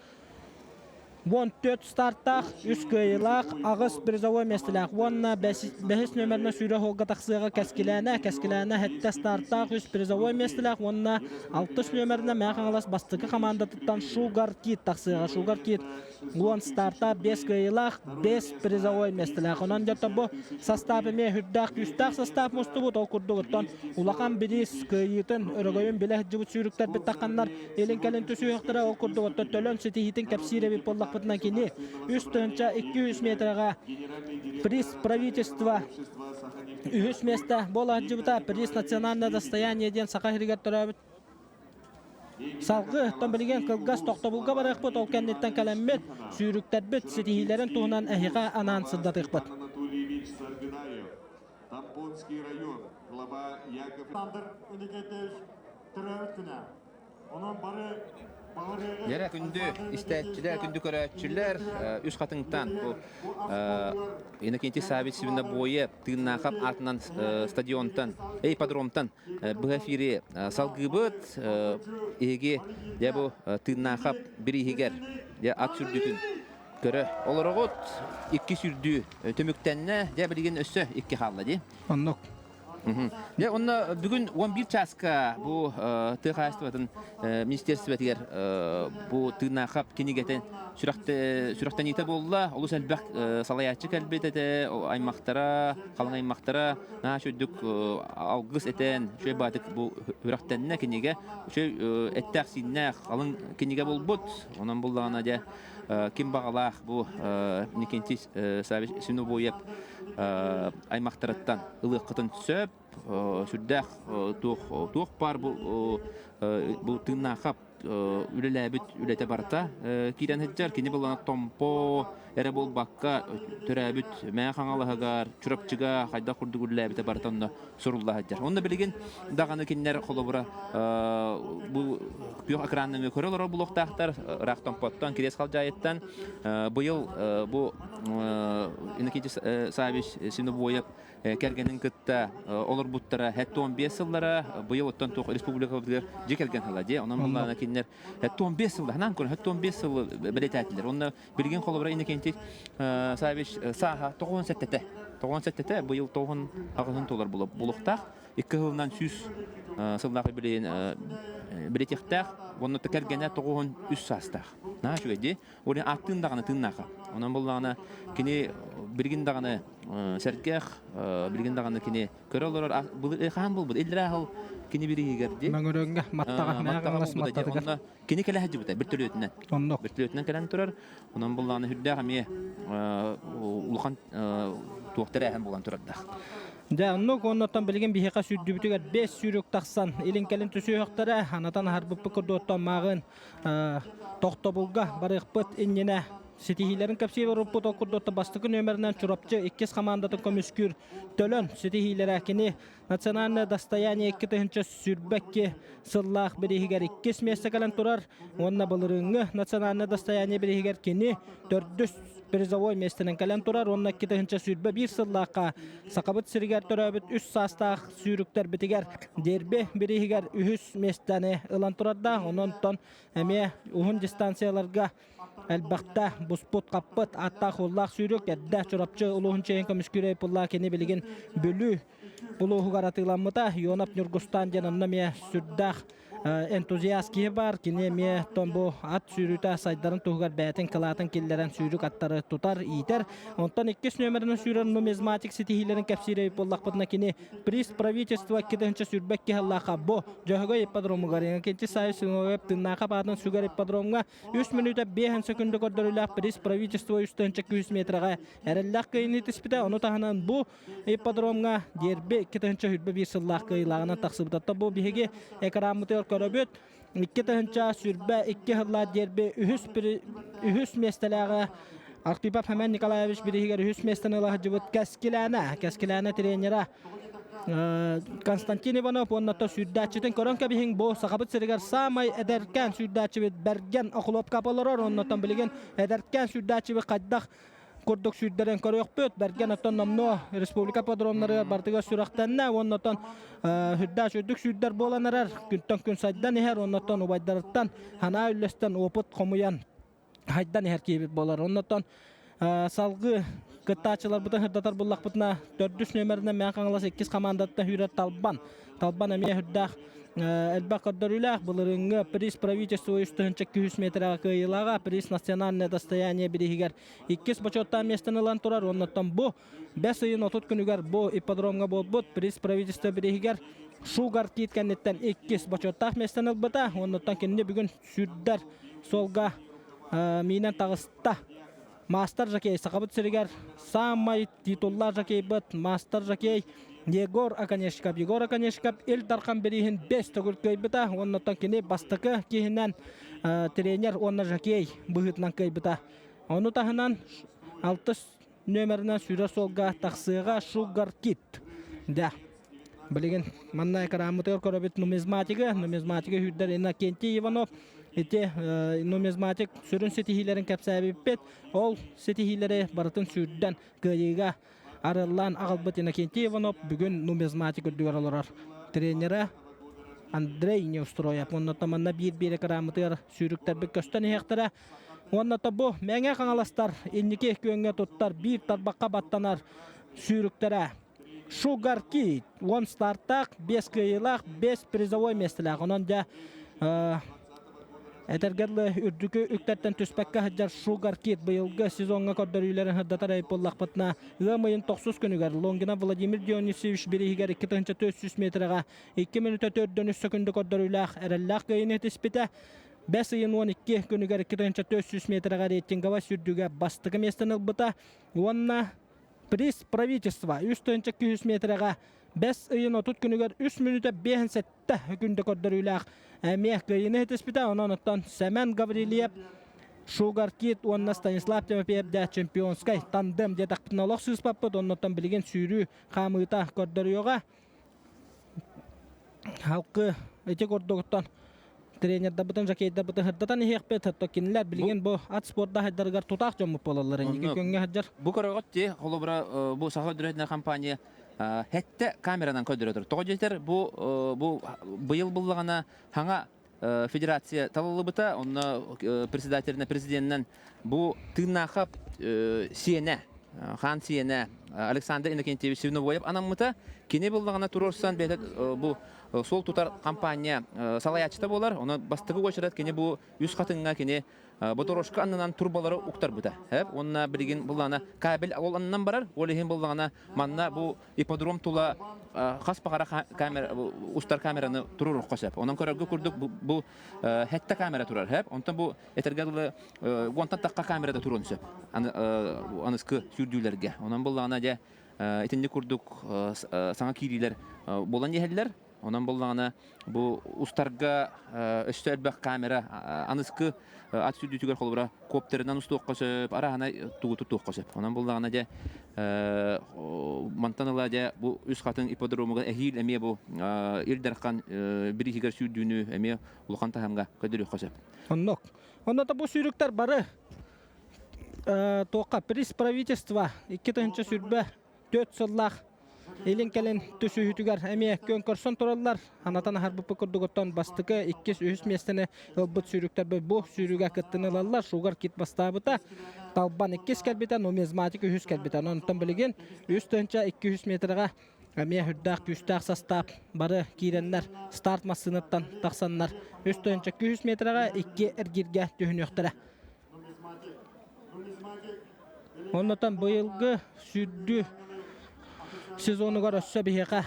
14 стартаах, үс кыайыылаах, аҕыс призовой миэстэлээх уонна бэһис нүөмэринэн сүүрэр суолга тахсыаҕа Кэскилээнэ. Кэскилээнэ сэттэ стартаах, үс призовой миэстэлээх уонна алтыс нүөмэринэн Мэҥэ Хаҥалас бастакы хамаандатыттан Шугар Кит тахсыаҕа. Шугар Кит 10 старта, 5 кыайыылаах, 5 призовой миэстэлээх. Онон дьэ бу састаап эмиэ үрдээх күүстээх састаап мустубут. Ол курдук оттон улахан бириис кыайыытын өрөгөйүн билэ сылдьыбыт сүүрүктэрбит тахханнар илин-кэлин түсүһүөхтэрэ. Ол курдук оттон төлөн ситиһиитин кэпсиир эбит буоллахпытына кини 3 200 метрэҕэ приз правительства үһүс миэстэ буола сылдьыбыта. Приз национальное достояние диэн Саха сиригэр төрөөбүт Салгыы оттон билигин кылгас тохтобулга барыахпыт, ол кэнниттэн кэлэммит, сүүрүктэрбит ситиһиилэрин туһунан эһиэхэ анаан сырдатыахпыт. Анатольевич Саргыдаев, Тампонский район, глава Яков Александр Никитич төрөөбүт күнэ. Онон бары Дьэрэ күндү истээччилэр, күндү көрөөччүлэр, үс хатыҥтан бу Иннокентий Саввич Свинобоев Тыыннаахап аатынан стадионтан, ипподромтан быһа эфири салгыыбыт. Эһиги дьэ бу Тыыннаахап бирииһигэр дьэ ат сүрдүтүн көрө олороҕут. Икки сүрдүү түмүктэннэ. Дьэ билигин өссө икки хаалла дии. Оннук. Дьэ, онно бүгүн 11 чааска бу тыа хаһаайыстыбатын министерствотыгар бу Тыыннаахап кинигэтин сүрэхтэниитэ буолла. Олус элбэх салайааччы кэлбит этэ, аймахтара, халыҥ аймахтара наһаа үчүгдүк алгыс этэн, үчүгэй баатык бу сүрэхтэннэ кинигэ. Үчүгэй эттээх-сииннээх халыҥ кинигэ буолбут. Онон буллаҕына дьэ ким баҕалаах бу Никентий Саввич Свинобоев аймахтарыттан ылыаххытын сөп. Сүрдээх туох туох баар бу бу тыыннаахап үлэлээбит үлэтэ барыта киирэн сылдьар. Кини булана Томпо эрэ буолбакка төрөөбүт Мэҥэ Хаҥалаһыгар, Чурапчыга хайдах курдук үлэлээбитэ барыта онно сурулла сылдьар. Онно билигин даҕаны кинилэр холобура бу күөх экранныҥы көрө олорор булуохтаахтар. Ыраах Томпоттон, Кириэс Халдьаайыттан быйыл бу Иннокентий Саввич Синобоев кэргэнин кытта олорбуттара 75 сыллара быйыл оттон туох республикабытыгар дьиэ кэргэн сыла дии онон буллаана кинилэр 75 сыл ханаан көрөн 75 сыл бэлиэтээтилэр онно билигин холобура Иннокентий Саввич сааһа 97-тэ 97-тэ быйыл 98 туолар булуохтаах икки сылынан 100 сыллаах билигин билетиэхтээх уонна кэргэнэ 93 саастаах наһаа үчүгэй дии Ол ааттыын даҕаны тыыннааха. Онон буллаҕына кини билигин даҕаны сэргэх, билигин даҕаны кини көрө олорор хаһан булбут иллэрээ сыл кини бириһигэр дии. Мөҥөрөҥҥө маттаҕа маттаҕа буолбута Онно кини кэлэ сылдьыбыта бөртөлүөтүнэн. Оннук. Бөртөлүөтүнэн кэлэн турар. Онон буллаҕына үрдээх эмиэ улахан туох тэрээһин буолан турардаах. Дьэ, оннук оннуттан билигин биһиэхэ сүүрдүбүтүгэр бэс сүүрүк тахсан илин-кэлин түсүһүөхтэрэ, анатан аһарбыппыт курдуоттан мааҕын тохтобулга барыахпыт иннинэ ситиһиилэрин кэпсии барбыппыт. Ол курдук бастакы нүөмэринэн Чурапчы иккис хамаандатын көмүскүүр Төлөн ситиһиилэрэ кини национальное достояние 2022 сыллаах бирииһигэр иккис миэстэ кэлэн турар уонна былырыыҥҥы национальное достояние бирииһигэр кини төрдүс призовой миэстэнэн кэлэн турар уонна 2021 сыллаахха Сахабыт сиригэр төрөөбүт үс саастаах сүүрүктэрбитигэр дерби бирииһигэр үһүс миэстэни ылан турардаах. Онон эмиэ уһун дистанцияларга элбэхтэ буспут-хаппыт ааттаах-уоллаах сүүрүк эрдэ Чурапчы улууһун чиэһин көмүскүүр пуллаа кини билигин Бүлүү улууһугар атыыламмыта. Ионов Ньургустаан диэн онно эмиэ сүрдээх энтузиаст киһи баар. Кини эмиэ бу ат сүүрүүтэ сайдарын туһугар бэйэтин кылаатын киллэрэн сүүрүк аттары тутар, иитэр. Онтон иккис нүөмэринэн сүүрэр нумизматик ситиһиилэрин кэпсиир эбит буоллахпытына кини приз правительства 2022 сыллаахха бу Дьөһөгөй ипподромугар Иннокентий Саввич Сыновев тыыннаахап аатын сүгэр ипподромҥа 3 мүнүүтэ 5 секунда көрдөрүүлээх приз правительства 3 метрэҕэ эрэллээх кыайыыны түспүтэ. Ону таһынан бу ипподромҥа дерби 2021 сыллаах кыайыылааҕынан тахсыбыта. Бу биһиги экранмытыгар көрөбүт. 2022 сыллаах дерби үһүс, үһүс миэстэлээҕэ Архипов Хамен Николаевич бириһигэр үһүс миэстэни ыла сылдьыбыт Кэскилээнэ. Кэскилээнэ тренера Константин Иванов уонна сүүрдээччитин көрөн кэбиһиҥ бу Сахабыт сиригэр саамай эдэркээн сүүрдээччибит Бэргэн Охлопкап олорор. Оннотон билигин эдэркээн сүүрдээччибит хайдах. курдук сүүрдэрэн көрүөхпүт. Бэргэн оттон номнуо республика ипподромнарыгар барытыгар сүрэхтэннэ. Уонна оттон үрдээх үрдүк сүүрдэр буолан эрэр. Күнтэн күн сайдан иһэр. Уонна оттон убайдарыттан санаа үллэстэн опыт хомуйан хайдан иһэр киһибит буолар. Оннотон салгыы кыттааччыларбытын сырдатар буллахпытына төрдүс нүөмэринэн Мэҥэ Хаҥалас иккис хамаандаттан сүүрэр Талбан. Талбан эмиэ үрдээх элбэх көрдөрүүлээх былырыыҥҥы приз правительства 3 200 метрэҕэ кыайыылааҕа приз национальное достояние бирииһигэр иккис бочуоттаах миэстэни ылан турар. Оннуттан бу бэс ыйын 30 күнүгэр бу ипподромҥа буолбут приз правительства бирииһигэр Шугар Кит кэнниттэн иккис бочуоттаах миэстэни ылбыта. Оннуттан кинини бүгүн сүрдэр суолга миинэн таҕыста. Мастер жокей Сахабыт сиригэр саамай титуллаах жокейбыт мастер жокей Егор Оконешников. Егор Оконешников Ил Дархан бирииһин бэс төгүл кыайбыта. Оннуттан кини бастакы киһинэн тренер уонна жокей быһыытынан кыайбыта. Ону таһынан алтыс нүөмэринэн сүүрэр суолга тахсыаҕа Sugar Kit. Да. Билигин манна экранмытыгар көрөбүт нумизматигы. Нумизматигы сүүрдэр Иннокентий Иванов. Ити нумизматик сүрүн ситиһиилэрин кэпсээбиппит. Ол ситиһиилэри барытын сүүрдэн кыайыыга арыллаан аҕалбыт Иннокентий Иванов бүгүн нумизматик үрдүгэр олорор тренерэ Андрей Неустроев. Онно манна биир-биир экранмытыгар сүүрүктэрбит көстөн иһиэхтэрэ. Уонна бу Мэҥэ Хаҥаластар инники күөҥҥэ туттар биир тарбахха баттанар сүүрүктэрэ. Шугар Кит 10 стартаах, 5 кыайыылаах, 5 призовой миэстэлээх. Онон дьэ этэргэ дылы үрдүкү үктэртэн түспэккэ сылдьар Шугар Кит быйылгы сезоҥҥа көрдөрүүлэрин сырдатар эбит буоллахпытына, ыам ыйын тохсус күнүгэр Лонгинов Владимир Дионисьевич бирииһигэр 2400 метрэҕэ 2 мүнүүтэ 4 секунда көрдөрүүлээх эрэллээх кыайыыны ситиспитэ. Бэс ыйын 12 күнүгэр 2400 метрэҕэ рейтинговай сүүрдүүгэ бастакы миэстэни ылбыта уонна приз правительства 3200 метрэҕэ бэс ыйын 30 күнүгэр 3 мүнүүтэ 57 күндэ көрдөрүүлээх эмиэ кыайыыны ситиспитэ. Онон оттон Сэмэн Гаврильев Шугар Кит уонна Станислав Тимофеев дэ чемпионскай тандем диэтэхпитинэ олох сыыспаппыт. Оннуттан билигин сүүрүү хаамыыта көрдөрүөҕэ. Халкы ити курдугуттан тренердарбытын, жокейдарбытын сырдатан иһиэхпит. Оттон кинилэр билигин бу ат спорда сайдарыгар тутаах дьоммут буолаллар. Инники күҥҥэ сылдьар. Бу көрөҕүт дии, холобура, бу Саха өндөрөтүнэр компания хэттэ камеранан көрдөрө Тоҕо диэтэр, бу бу быйыл буллаҕына хаҥа федерация талыллыбыта, онно председателинэ президенинэн бу тыыннаахап сиэнэ, хаан сиэнэ Александр Иннокентьевич Свиновоев анаммыта. Кини буллаҕына туруорсан бэйэтэ бу суол тутар компания салайааччыта буолар. Онон бастакы уочарат кини бу үс хатыҥҥа кини Боторошка аннынан турбалары уктарбыта. Уонна билигин буллаҕына кабель ол аннынан барар. Ол иһин буллаҕына манна бу ипподром тула хас баҕара камера устар камераны туруоруохха сөп. Онон көрөргө курдук бу хэтте камера турар хөп. Онтон бу этэргэ дылы уонтан тахха камера да туруон сөп. Аныскы сүүрдүүлэргэ. Онон буллаҕына дьэ итинник курдук саҥа киириилэр буолан иһэллэр. Онон буллаҕына бу устарга өссө элбэх камера аныскы ат сүүрдүүтүгэр холобура коптерынан устуохха сөп, арааһына тугу тутуохха сөп. Онон буллаҕына дьэ мантан ыла дьэ бу үс хатыҥ ипподромугар эһиил эмиэ бу Ил Дархан бирииһигэр сүүрдүүнү эмиэ улахан таһымҥа көрдөрүөххэ сөп. Оннук. Онно бу сүүрүктэр бары туохха приз правительства 2024 сыллаах Илин-кэлин түсүһүүтүгэр эмиэ күөн көрсөн тураллар. Анатан аһарбыппыт курдук оттон бастакы, иккис, үһүс миэстэни ылбыт сүүрүктэрбит бу сүүрүүгэ кыттыны ылаллар. Шугар Кит бастаабыта, Талбан иккис кэлбитэ, Нумизматик үһүс кэлбитэ. Онтон билигин 3 200 метрэҕэ эмиэ үрдээх күүстээх састаап бары киирэннэр старт массыынаттан тахсаннар 3 200 метрэҕэ икки эргииргэ түһүнүөхтэрэ. Оннотон быйылгы сүүрдүү сезонугар өссө биһиэхэ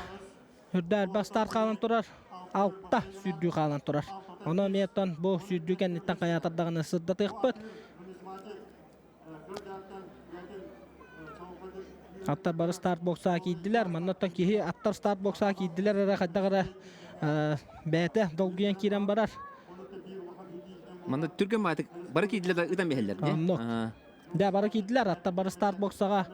үрдэ элбэх старт хаалан турар, алта сүүрдүү хаалан турар. Ону эмиэ оттон бу сүүрдүү кэнниттэн хайаатардаҕына сырдатыахпыт. Аттар бары старт боксаҕа киирдилэр. Манна оттон киһи аттар старт боксаҕа киирдилэр эрэ хайдах эрэ бэйэтэ долгуйан киирэн барар. Манна түргэн баҕайытык бары киирдилэр да ытан биһэллэр дии. Оннук. Дэ бары киирдилэр, аттар бары старт боксаҕа.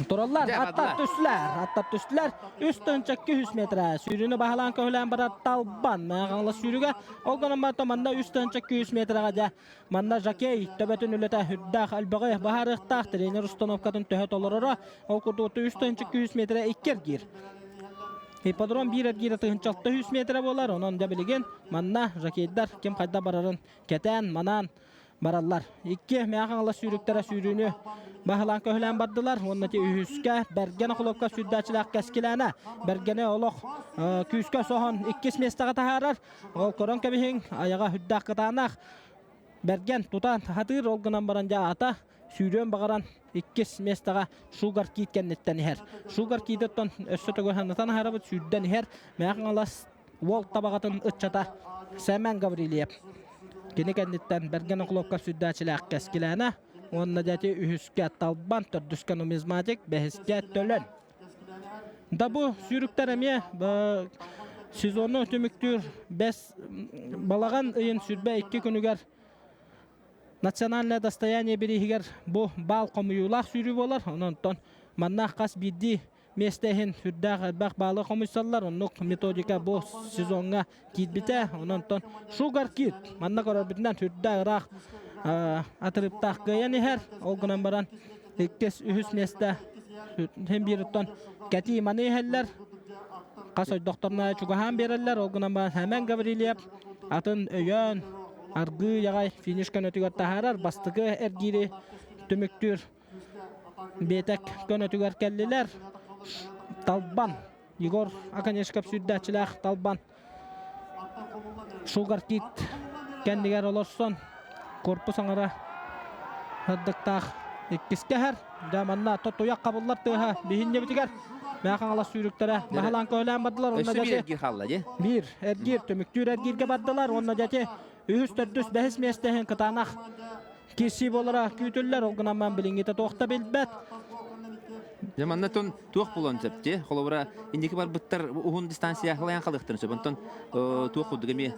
Тураллар, аттар түстүлэр, аттар түстүлэр. Үс тыһынча 200 метрэ. Сүүрүүнү баһылаан көһүлээн барар Талбан. Хаҥалас сүүрүгэ. Ол гынан баран манна үс тыһынча 200 метрэҕэ дьэ. Манна Жакей төбөтүн үлэтэ үрдээх элбэҕи баһаарыахтаах тренер установкатын төһө толороро. Ол курдук үс тыһынча 200 метрэ икки эргиир. Ипподром биир эргиирэ тыһынча 600 метрэ буолар. Онон дьэ билигин манна жокейдар ким хайда барарын кэтээн, манаан бараллар. Икки Мэҥэ Хаҥалас сүүрүктэрэ сүүрүүнү баһылаан көһүлээн бардылар. Уонна ити үһүскэ Бэргэн Охлопка сүүрдээччилээх Кэскилээнэ. Бэргэни олох күүскэ соһон иккис миэстэҕэ таһаарар. Ол көрөн кэбиһиҥ, айаҕа үрдээх кытаанах. Бэргэн тутан хатыыр, ол гынан баран дьэ ата сүүрүөн баҕаран иккис миэстэҕэ Шугар Кит кэнниттэн иһэр. Шугар Китыттан өссө төгүл санатан аһарабыт сүүрдэн иһэр. Мэҥэ Хаҥалас уол табаҕатын ыччата Сэмэн Гаврильев. Кини кэнниттэн Бэргэн Охлопков сүрдээчилээх Кэскилээнэ уонна дьэти үһүскэ Талбан, төрдүскэ Нумизматик, бэһискэ Төлөн. Да бу сүүрүктэр эмиэ сезону түмүктүүр бэс балаҕан ыйын 22 күнүгэр национальное достояние бирииһигэр бу баал хомуйуулаах сүүрүү буолар. Онон манна хас биирдии миэстэ иһин сүрдээх элбэх баалы хомуйсаллар. Оннук методика бу сезоҥҥа киирбитэ. Онон Sugar Kid манна көрөрбүтүнэн сүрдээх ыраах атырыптаах кыайан иһэр. Ол гынан баран иккис, үһүс миэстэ син биир оттон кэтии маны иһэллэр. Хас ойдохторуна чугаһаан биэрэллэр. Ол гынан баран Сэмэн Гаврильев атын өйөөн аргыы яҕай финиш көнөтүгэр таһаарар. Бастакы эргиири түмүктүүр Биэтэк көнөтүгэр кэллилэр. Талбан, Егор Оконешков сүүрдээччилээх Талбан Шугар Кит кэннигэр олорсон корпус аҥара сырдыктаах иккискэ иһэр. Дьэ манна тотуйах хабыллар тыаһа биһинньэбитигэр Мэҥэ Хаҥалас сүүрүктэрэ баһылаан көһүлээн бардылар. Онно Өссө биир эргиир хаалла дии. Биир эргиир түмүктүүр эргииргэ бардылар. Уонна дьэти үһүс, төрдүс, бэһис миэстэ иһин кытаанах киирсии буолара күүтүллэр, ол гынан баран билиҥҥитэ туох да билбэт. Дьэ манна тон туох буолуон сөп дии? Холобура, инники барбыттар уһун дистанция халайан халыахтарын сөп. Онтон туох курдук эмиэ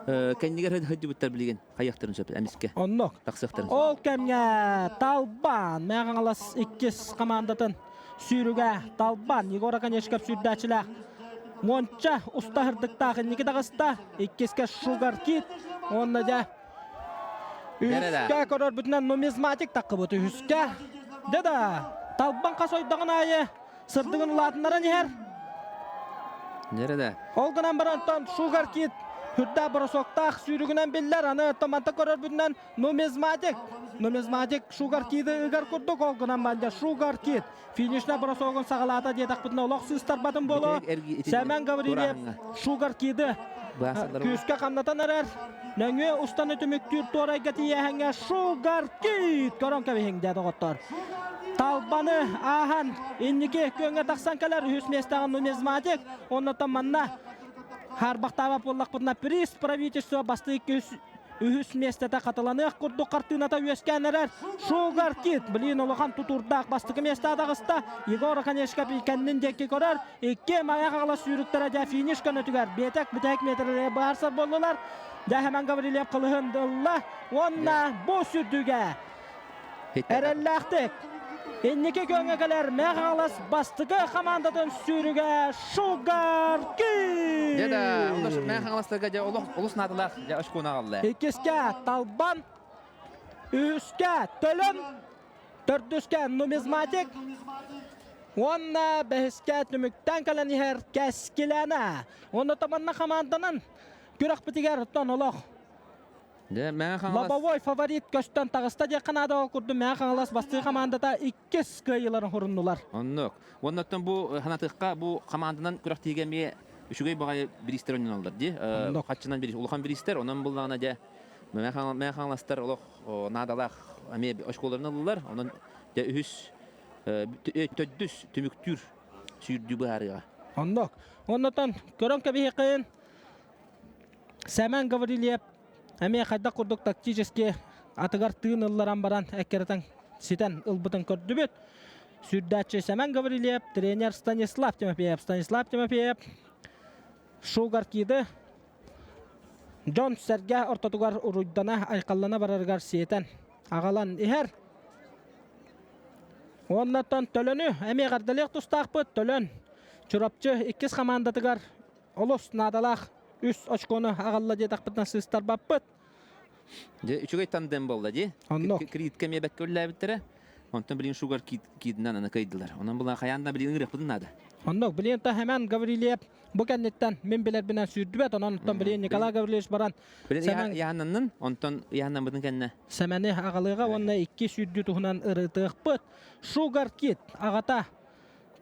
кэннигэр сылдьыбыттар билигин хайыахтарын сөп эмискэ. Оннук. Тахсыахтарын сөп. Ол кэмҥэ Талбан Мэҥэ Хаҥалас иккис командатын сүүрүгэ Талбан Егор Оконешков сүүрдээччилээх уонча уста һырдыктаах инники таҕыста. Иккискэ Шугар Кит уонна дьэ Үһүскэ көрөрбүтүнэн нумизматик таххыбыт үһүскэ. Дьэ да, талбан хас ойдоҕун аайы сырдыгын улаатыннаран иһэр. Дьэ да. Ол гынан баран онтон Шугар Кит үрдээх бросоктаах сүүрүгүнэн биллэр. Аны оттон көрөрбүтүнэн нумизматик. Нумизматик Шугар Киды ыгар курдук ол гынан баран Шугар Кит финишна бросогун саҕалаата диэтэхпитинэ олох сыыстарбатын буолуо. Сэмэн Гаврильев Шугар Киды күүскэ хамнатан эрэр. Нөҥүө устаны түмүктүүр туорайга тиийээһиҥҥэ Шугар Кит көрөн кэбиһиҥ дии доҕоттор. Талбаны ааһан инники күөҥҥэ тахсан кэлэр үһүс миэстэҕэ нумизматик. Оннуттан манна хаарбахтаабат буоллахпытына приз правительства бастыы үһүс миэстэтэ хатыланыах курдук хартыыната үөскээн эрэр. Шугар Кит, блин, улахан тутуурдаах бастакы миэстэ таҕыста. Егор Оконешков кэннин диэки көрөр. Икки Майа Хаҥалас сүүрүктэрэ дьэ финиш көнөтүгэр биэтэк бүтэһик метрэлэри быһаарсар буоллулар. Дьэ Хэмэн Гаврильев кылыһын ылла уонна бу сүрдүгэ эрэллээхтик инники күөҥҥэ кэлэр Мэҥэ Хаҥалас бастакы хамаандатын сүүрүгэ Шугар Кит! Дьэ да, Мэҥэ Хаҥаластарга дьэ олох олус наадалаах дьэ очкону аҕалла. Иккискэ Талбан, үһүскэ Төлөн, төрдүскэ Нумизматик уонна бэһискэ түмүктэн кэлэн иһэр Кэскилээнэ. Уонна манна хамаанданан күрэхпитигэр оттон олох Дьэ, Мэҥэ Хаҥалас Лобовой фаворит көстөн таҕыста диэххэ наада ол курдук Мэҥэ Хаҥалас бастыыр хамаандата иккис кыайыыларын хуруннулар. Оннук. Уонна бу санатыахха бу хамаанданан күрэхтиигэ эмиэ үчүгэй баҕайы бириистэр ойнонуллар дии. Оннук. Хаччынан бириис, улахан бириистэр, онон буллаҕына дьэ Мэҥэ Хаҥаластар олох наадалаах эмиэ очколарын ыллылар. Онон дьэ үһүс төрдүс түмүктүүр сүүрдүү быһаарыаҕа. Оннук. Оннотон көрөн кэбиһиэххин Сэмэн Гаврильев эмиэ хайдах курдук тактически атыгар тыын ылларан баран эккирэтэн ситэн ылбытын көрдүбүт. Сүүрдээччи Сэмэн Гаврильев, тренер Станислав Тимофеев. Станислав Тимофеев Шугар Киды дьон-сэргэ ортотугар уруйдана, айхаллана барарыгар сиэтэн аҕалан иһэр. Уоннаттан Төлөнү эмиэ эҕэрдэлиэх тустаахпыт. Төлөн Чурапчы иккис хамаандатыгар олус наадалаах үс очкону аҕалла диэтэхпитинэ сыыстарбаппыт. Дьэ, үчүгэй тандем буолла дии. Оннук. Критка эмиэ бэккэ үллээбиттэрэ. Онтон билигин Шугар Кидынан аны кыайдылар. Онон була хайаан да билигин ыҥырыахпытын наада. Оннук. Билигин та Хэмэн Гаврильев бу кэнниттэн мин билэрбинэн сүүрдүбэт. Онон оттон билигин Николай Гаврильевич баран Билигин яһаннаннын, онтон яһаннаммытын кэннэ. Сэмэни аҕалыаҕа уонна икки сүүрдүү туһунан ырытыахпыт. Шугар Кит аҕата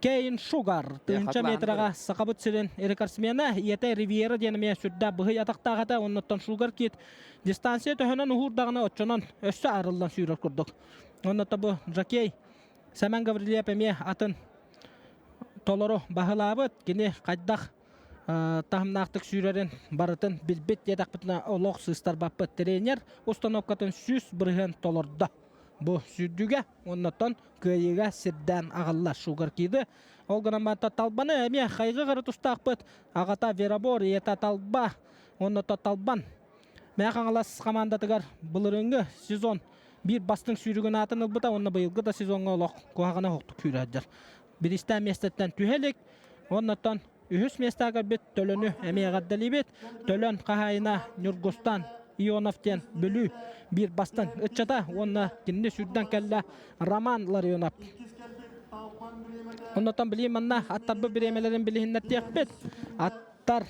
Кейн Шугар тыһыынча метраҕа Сахабыт сирин рекордсмена, ийэтэ Ривьера диэн эмиэ сүрдээх быһый атахтаах этэ. Оннуттан Шугар Кит дистанция төһөнөн уһуурдаҕына оччонон өссө арыллан сүүрэр курдук. Онно бу Жакей Сэмэн Гаврильев эмиэ атын толору баһылаабыт. Кини хайдах таһымнаахтык сүүрэрин барытын билбит диэтэхпитинэ олох сыыстарбаппыт. Тренер установкатын 100% толордо. Бу сүүрдүүгэ оннуттан кыайыыга сирдээн аҕалла Шугар Киды. Ол гынан баран Талбаны эмиэ хайгы гары тустаахпыт. Аҕата Веробор, ийэтэ Талба, оннуттан Талбан. Мэҥэ Хаҥалас хамаандатыгар былырыыҥҥы сезон биир бастыҥ сүүрүгүн аатын ылбыта уонна быйылгы да сезоҥҥа олох куһаҕана суохтук сүүрэр. Биристээн миэстэттэн түһэ илик. Оннуттан үһүс миэстэҕэ кэлбит Төлөнү эмиэ эҕэрдэлиибит. Төлөн хаһаайына Ньургустан Ионов диэн Бүлүү биир бастыҥ ыччата уонна кинини сүүрдэн кэллэ Роман Ларионов. Оннуттан билигин манна аттарбыт бириэмэлэрин билиһиннэртиэхпит. Аттар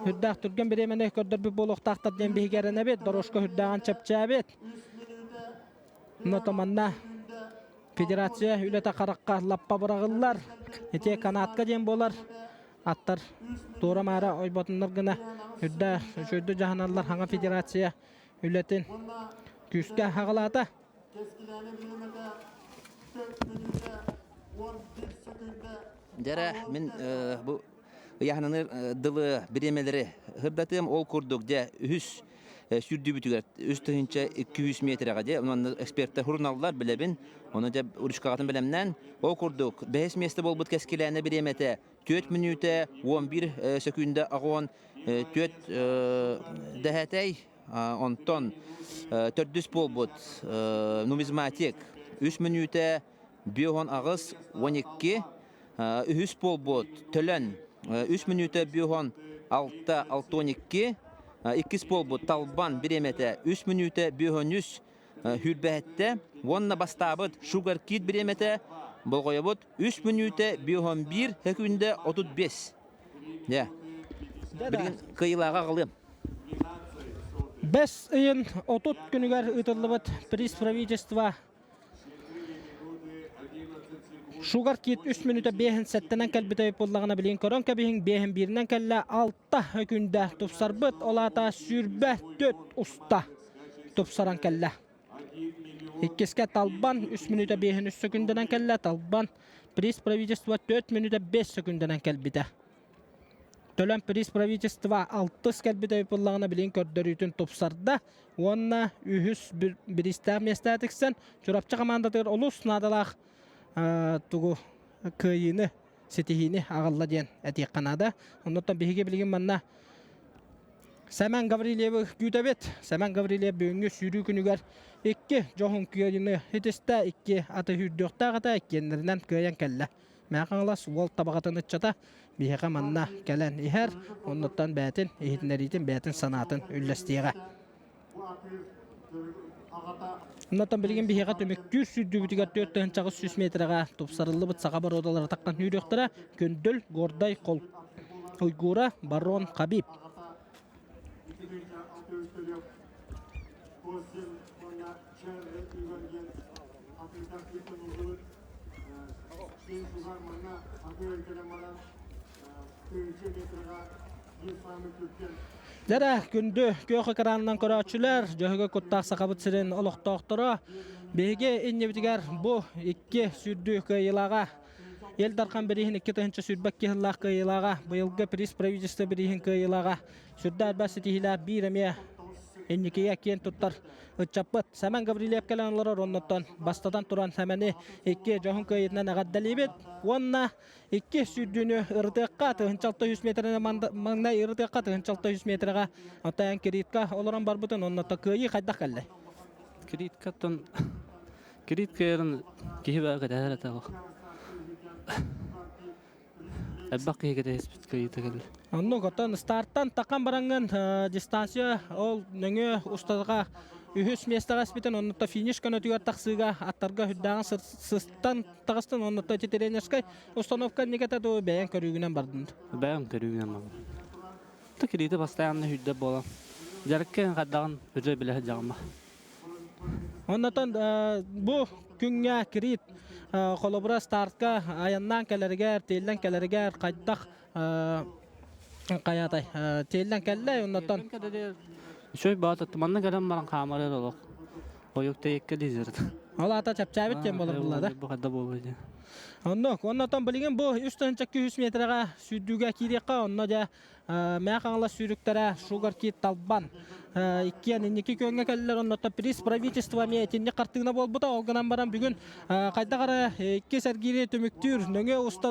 үрдээх түргэн бириэмэни көрдөрбүт буолуохтаахтар диэн биһиги эрэнэбит. Дорожка үрдээҕин чэпчээбит. Оннуттан манна Федерация үлэтэ харахха лаппа быраҕыллар. Ити канатка диэн буолар. Аттар туора-маара ойботуннар гына үрдээх үчүгэйдик дьаһаналлар хаҥа федерация үлэтин күүскэ аҕалаата. Дьэрэ, мин бу ыйааһынаныр дылы бириэмэлэри сырдатыам. Ол курдук, дьэ, үһүс сүүрдүүбүтүгэр 3200 метрэҕэ дьэ онно эксперттэр суруналлар билэбин ону дьэ ручкаҕытын бэлэмнээн ол курдук бэһис миэстэ буолбут кэскилээнэ бириэмэтэ 4 мүнүүтэ 11 сөкүүндэ аҕон 4 дэһэтэй онтон төрдүс буолбут нумизматик 3 мүнүүтэ 58 12 үһүс буолбут Төлөн 3 мүнүүтэ 56 6 12 иккис буолбут Талбан бириэмэтэ 3 мүнүүтэ 53 сүүрбэһэттэ уонна бастаабыт Sugar Kid бириэмэтэ болҕойобут 3 мүнүүтэ 51 секүндэ 35. Дьэ. Билигин кыайыылааҕы аҕалыам. Бэс ыйын 30 күнүгэр ыытыллыбыт приз правительства Шугар Кит үс мүнүүтэ биэһин сэттэнэн кэлбитэ буоллаҕына билигин көрөн кэбиһиҥ биэһин бииринэн кэллэ алта өкүндэ тупсарбыт ол аата 24 уста тупсаран кэллэ. Иккискэ Талбан үс мүнүүтэ биэһин үс сөкүндэнэн кэллэ Талбан приз правительства 4 мүнүүтэ 5 сөкүндэнэн кэлбитэ. Төлөн приз правительства алтыс кэлбит ыйыпыллаҕына билигин көрдөрүүтүн тупсарда уонна үһүс бириистээх миэстэҕэ тиксэн Чурапчы хамаандатыгар олус наадалаах тугу кыайыыны ситиһиини аҕалла диэн этиэххэ наада. Оннуттан биһиги билигин манна Сэмэн Гаврильевы күүтэбит. Сэмэн Гаврильев бүгүҥҥү сүүрүү күнүгэр икки дьоһун кыайыыны ситистэ, икки аты сүүрдүөхтээх этэ, иккиэннэринэн кыайан кэллэ. Мэҥэ Хаҥалас уол табаҕатын ыччата биһиэхэ манна кэлэн иһэр, оннуттан бэйэтин иһитиннэриитин, бэйэтин санаатын үллэстиэҕэ. Оннуттан билигин биһиэхэ түмүктүүр сүүрдүүбүтүгэр 4800 метрэҕэ тупсарыллыбыт саха боруодалара таххан сүүрүөхтэрэ. Күндүл, Гордай, Кол, Уйгура, Барон, Хабиб. Дьэрэ, күндү күөх экранынан көрөөччүлэр, дьөһөгө куттаах Сахабыт сирин олохтоохторо, биһиги иннибитигэр бу икки сүүрдүү кыайыылааҕа Ил Дархан бирииһин 2022 сыллаах кыайыылааҕа, быйылгы приз правительства бирииһин кыайыылааҕа сүрдээх элбэх ситиһиилээх биир эмиэ инникигэ киэн туттар ыччаппыт Сэмэн Гаврильев кэлэн олорор оннуттан бастатан туран Сэмэни икки дьоһун кыайыытынан эҕэрдэлиибит уонна икки сүүрдүүнү ырытыахха 1600 метрини маҥнай ырытыахха 1600 метрэҕэ оттон эн кредитка олорон барбытын онно кыайыы хайдах кэллэ? Кредиткаттан. Кирит кыайарын киһи баа кэтэһэр этэ ол. Элбэх киһи кэтэһиспит кыайыыта кэллэ. Оннук, оттон стартан таххан бараҥҥын дистанция ол нөҥүө устатыга үһүс миэстэҕэ испитин, оннута финиш көнөтүгэр тахсыыга аттарга үрдээҕин сыстан таҕыстын, оннута ити тренерскай установка инникэтэ дуу бэйэҥ көрүүгүнэн бардын? Бэйэм көрүүгүнэн бардым. Та кириитэ бастаан үрдэ буолан дьарыкка хайдаҕын үрдэ билэ сылдьаҕым. Оннотон бу күҥҥэ Крит холобура стартка айаннаан кэлэригэр, тиэллэн кэлэригэр хайдах хайаатай тиэллэн кэллэ оннотон Үчүгэй баата манна кэлэн баран хаамарар олох. Ойук тэйиккэ дизерт. Ол аата чэпчээбит диэн болор булла да. Бу хадда буолуо диэн. Оннук, оннотон билигин бу 3 метрэҕэ сүүрдүүгэ киириэххэ, онно дьэ Мэҥэ Хаҥалас сүүрүктэрэ Sugar Kid Талбан иккиэн инники күөҥҥэ кэллилэр. Оннуттан приз правительства эмиэ итинник хартыына буолбута. Ол гынан баран бүгүн хайдах эрэ иккис эргиири түмүктүүр нөҥүө уста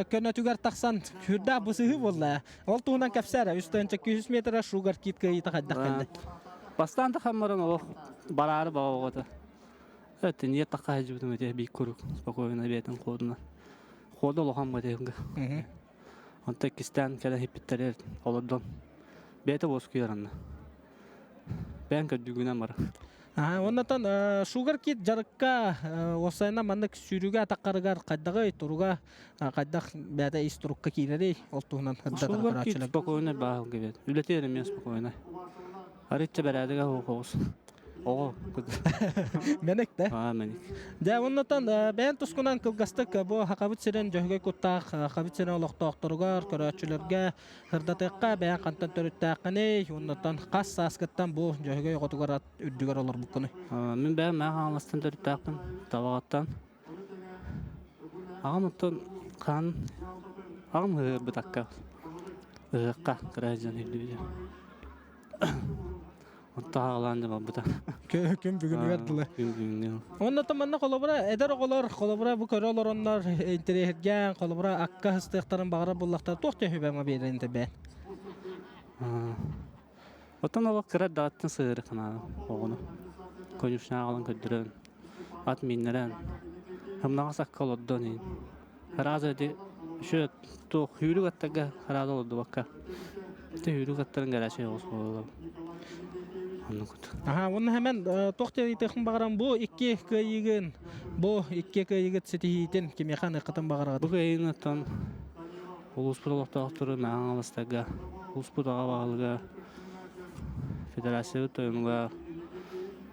көнөтүгэр тахсан сүрдээх бысыһыы буолла. Ол туһунан кэпсээ эрэ. 3 метра Sugar Kid кыайыыта хайдах кэллэ? Бастаан да хаммаран олох бараары баҕа оҕото. Этин тахха сылдьыбытым этэ биир куруук спокойно бэйэтин хоодуна. Ходу улахан бэтиһингэ. Онто иккистээн кэлэн иһиппиттэригэр олордон бэйэтэ уоскуйар анна. Бэйэҥ көрдүүгүнэн бар. Аа, оннотон Sugar Kid дьарыкка уопсайынан маннык сүүрүүгэ атаххарыгар хайдаҕый, туруга хайдах бэйэтэ ис турукка киирэрий, ол туһунан сырдатар Sugar Kid көрөөччүлэргэ. спокойно баһылга бэт. Үлэтигэр эмиэ спокойно. Арыычча бэрээдэгэ суох Оҕо. Мэник да? Аа, мэник. Дьэ, оннотон бэйэн тускунан кылгастык бу Хахабыт сирин Дьөһөгөй куттаах Хахабыт сирин олохтоохторугар, көрөөччүлэргэ сырдатыахха бэйэн хантан төрүттээххиний, оннотон хас сааскыттан бу Дьөһөгөй оҕотугар ат үрдүгэр олорбуккунуй? Мин бэйэм Мэҥэ Хаҥаластан төрүттээхпин, Табаҕаттан. Аҕам оттон хаан аҕам ыһыырбытакка ыһыахха кыра сылдьан үрдүбүтэ. Онто аҕалаан да барбыта. Күн бүгүнүгэр дылы. Күн бүгүҥҥэ. Онно манна холобура эдэр оҕолор холобура бу көрө олороннор интэриэһиргээн холобура акка ыстыахтарын баҕарар буллахтар туох төһүбэҥ биэрэн тэбээн. Оттон олох кыра даҕаттан сыһыары ханаан оҕону. Конюшня аҕалан көрдөрөн, ат мииннэрэн, ымнаҕас акка олордон иһин. Араас ити еще туох сүүрүк аттарга араас олордубакка. Ити сүүрүк аттарын гарячай оҕус буолаллар. Оннук. Аха, уонна хэмэн туох диэн баҕарам бу икки кыайыыгын, бу икки кыайыыгыт ситиһиитин кимиэхэ аныаххытын баҕараҕыт? Бу кыайыыны оттон улууспут олохтоохтору Мэҥэ Хаҥаластарга, улууспут аҕа баһылыга, федерациябыт тойонугар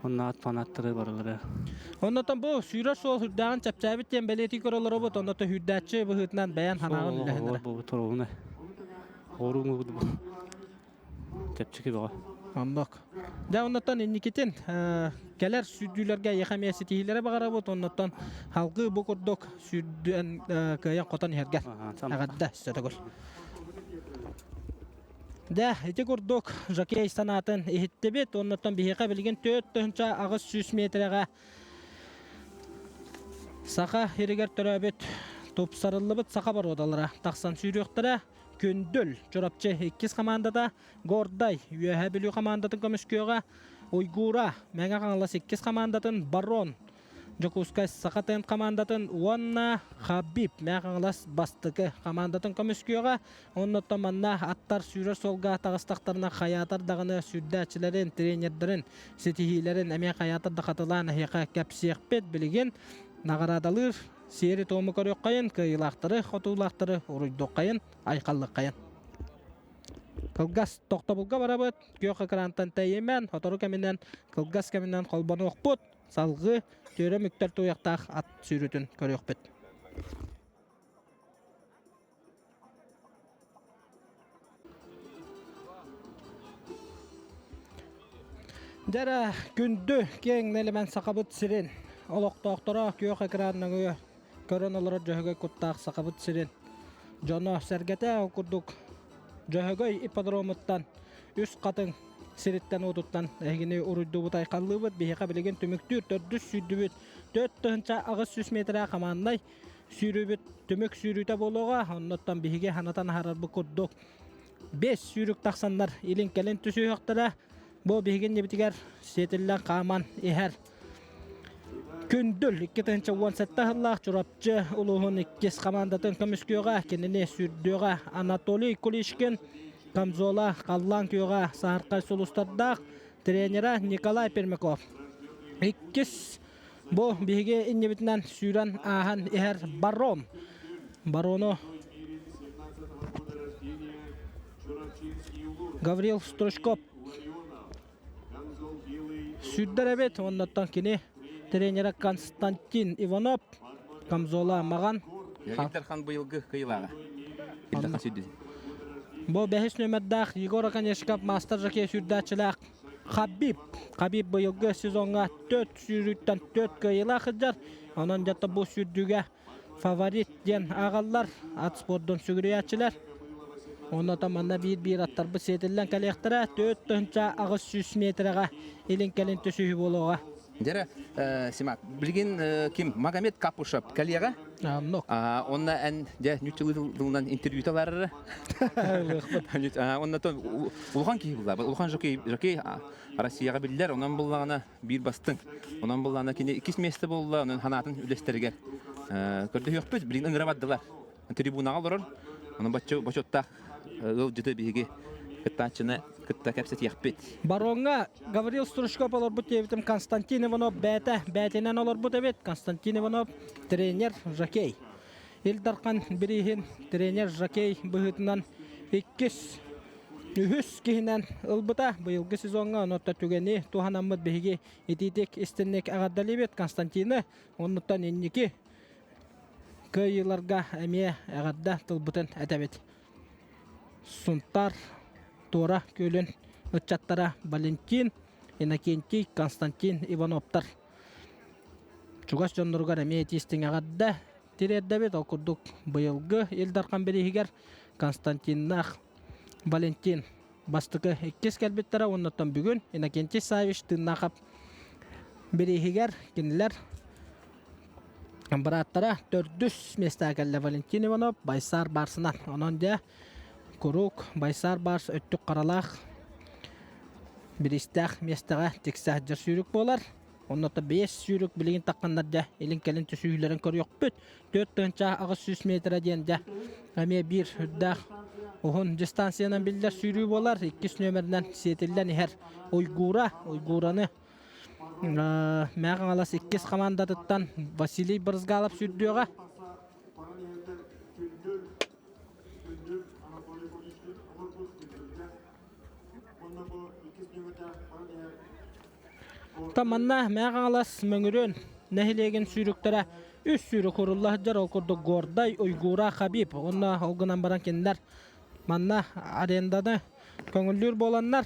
Онно ат фанаттары барылара. Оннотон бу сүүрэр суол сүрдээҕин чэпчээбит диэн бэлиэтии көрө олоробут. Онното сүүрдээччи быһыытынан бэйэн санааҕын үллэһиннэрэ. Бу туругуна. Хоруҥу чэпчэки бөҕө. Оннук. Дьэ оннотон инникитин кэлэр сүүрдүүлэргэ эйиэхэ эмиэ ситиһиилэри баҕарабыт. Оннотон халгыы бу курдук сүүрдүөн кыайан хотон иһэргэр. Эҕэрдэ сөтөгүл. Дэ, ити курдук жокей санаатын иһиттибит. Оннуттан биһиэхэ билигин 4800 миэтэрэҕэ саха сиригэр төрөөбүт тупсарыллыбыт саха боруодалара тахсан сүүрүөхтэрэ. Күндүл Чурапчы иккис хамаандата, Гордай Үөһээ Бүлүү хамаандатын көмүскүөҕэ, Уйгуура Мэҥэ Хаҥалас иккис хамаандатын, Барон Дьокуускай Саха Тент хамаандатын уонна Хабиб Мэҥэ Хаҥалас бастакы хамаандатын көмүскүөҕэ. Оннуттан манна аттар сүүрэр суолга таҕыстахтарына хайаатар даҕаны сүүрдээччилэрин, тренердэрин ситиһиилэрин эмиэ хайаатар да хатылаан эһиэхэ кэпсиэхпит. Билигин наҕараадалыыр сиэри-туому көрүөххэйин, кыайыылаахтары, хотуулаахтары уруйдуоххайын, айхаллыаххайын. Кылгас тохтобулга барабыт, күөх экрантан тэйимэн, сотору кэминэн кылгас кэминэн холбонуохпут. Салгыы түөрэ мүктэр туйахтаах ат сүүрүүтүн көрүөхпүт. Дьэ күндү киэҥ нэлэмэн Сахабыт сирин олохтоохторо күөх экран нөҥүө көрөн олорор Дьөһөгөй куттаах Сахабыт сирин дьоно сэргэтэ ол курдук Дьөһөгөй ипподромуттан Үс Хатыҥ сириттэн-уотуттан эһигини уруйдуубут айхаллыыбыт. Биһиэхэ билигин түмүктүүр төрдүс сүүрдүбүт 4800 метрэ хамааннай сүүрүүбүт түмүк сүүрүүтэ буолуоҕа. Оннуттан биһиги санатан аһарарбыт курдук 5 сүүрүк тахсаннар илин-кэлин түсүһүөхтэрэ. Бу биһиги иннибитигэр сиэтиллэн хааман иһэр. Күндүл 2017 сыллаах Чурапчы улууһун иккис хамаандатын көмүскүөҕэ, кинини сүүрдүөҕэ Анатолий Кулишкин, Камзола халлаан күөҕэ саһархай сулустардаах тренера Николай Пермяков. Иккис бу биһиги иннибитинэн сүүрэн ааһан иһэр Барон. Барону Гаврил Стручков Сүүрдэр эбит, оннуттан кини тренерэ Константин Иванов, Камзола Маҕан. Ил быйылгы кыйылааҕа. Ил сүүрдү. Бу бэһис нүөмэрдээх Егор Оконешников мастер жокей сүүрдээччилээх Хабиб. Хабиб быйылгы сезоҥҥа төрт сүүрүүттэн төрт кыайыылаах сылдьар. Онон дьэ бу сүүрдүүгэ фаворит диэн ааҕаллар ат спордун сүгүрүйээччилэр. Онно манна биир-биир аттарбыт сиэтиллэн кэлиэхтэрэ 4800 метрэҕэ илин-кэлин түсүһүү буолуоҕа. Дьэрэ, Симак, билигин ким Магомед Капушев кэлиэҕэ? Онно эн дьэ ньуччалыы тылынан интервью аларара. Онно улахан киһи булла. Улахан жокей, жокей Россияҕа биллэр, онон буллаҕына биир бастыҥ. Онон буллаҕына кини иккис миэстэ буолла, онон ханаатын үлэстэригэр көрдөһүөхпүт. Билигин ыҥыра бардылар. Трибунаҕа олорор. Онон бачча бочуоттаах ыалдьыты биһиги кыттааччыны кытта кэпсэтиэхпит. Бароҥҥа Гаврил Стручков олорбут диэбитим Константин Иванов бэйэтэ бэйэтинэн олорбут эбит. Константин Иванов тренер жокей. Ил Дархан бирииһин тренер жокей быһыытынан иккис үһүс киһинэн ылбыта. Быйылгы сезоҥҥа онуота түгэни туһанаммыт биһиги итиитик истинник эҕэрдэлиибит Константины. Оннуттан инники кыайыыларга эмиэ эҕэрдэ тылбытын этэбит. Сунтаар Туора күөлүн ыччаттара Валентин, Иннокентий, Константин Ивановтар чугас дьонноругар эмиэ итиистиҥ эҕэрдэ тириэрдэбит. Ол курдук быйылгы Ил Дархан бирииһигэр Константиннаах Валентин бастакы иккис кэлбиттэрэ уоннаттан бүгүн Иннокентий Савич Тыыннаахап бирииһигэр кинилэр бырааттара төрдүс миэстэҕэ кэллэ Валентин Иванов Байсаар Барсынан. Онон дьэ куруук Байсаар Барс өттүк харалаах бириистээх миэстэҕэ тиксэ сылдьар сүүрүк буолар. Онно 5 сүүрүк билигин тахханнар дьэ илин-кэлин түсүһүүлэрин көрүөхпүт. 4800 метрэ диэн дьэ эмиэ биир үрдээх уһун дистанциянан биллэр сүүрүү буолар. Иккис нүөмэринэн сиэтиллэн иһэр Уйгура. Уйгураны Мэҥэ Хаҥалас иккис хамаандатыттан Василий Брызгалов сүүрдүөҕэ. Манна Мэҥэ Хаҥалас Мөҥүрүөн нэһилиэгин сүүрүктэрэ үс сүүрүк урулла сылдьар. Ол курдук Гордай, Уйгура, Хабиб уонна ол гынан баран кинилэр манна аренданы көҥүллүүр буоланнар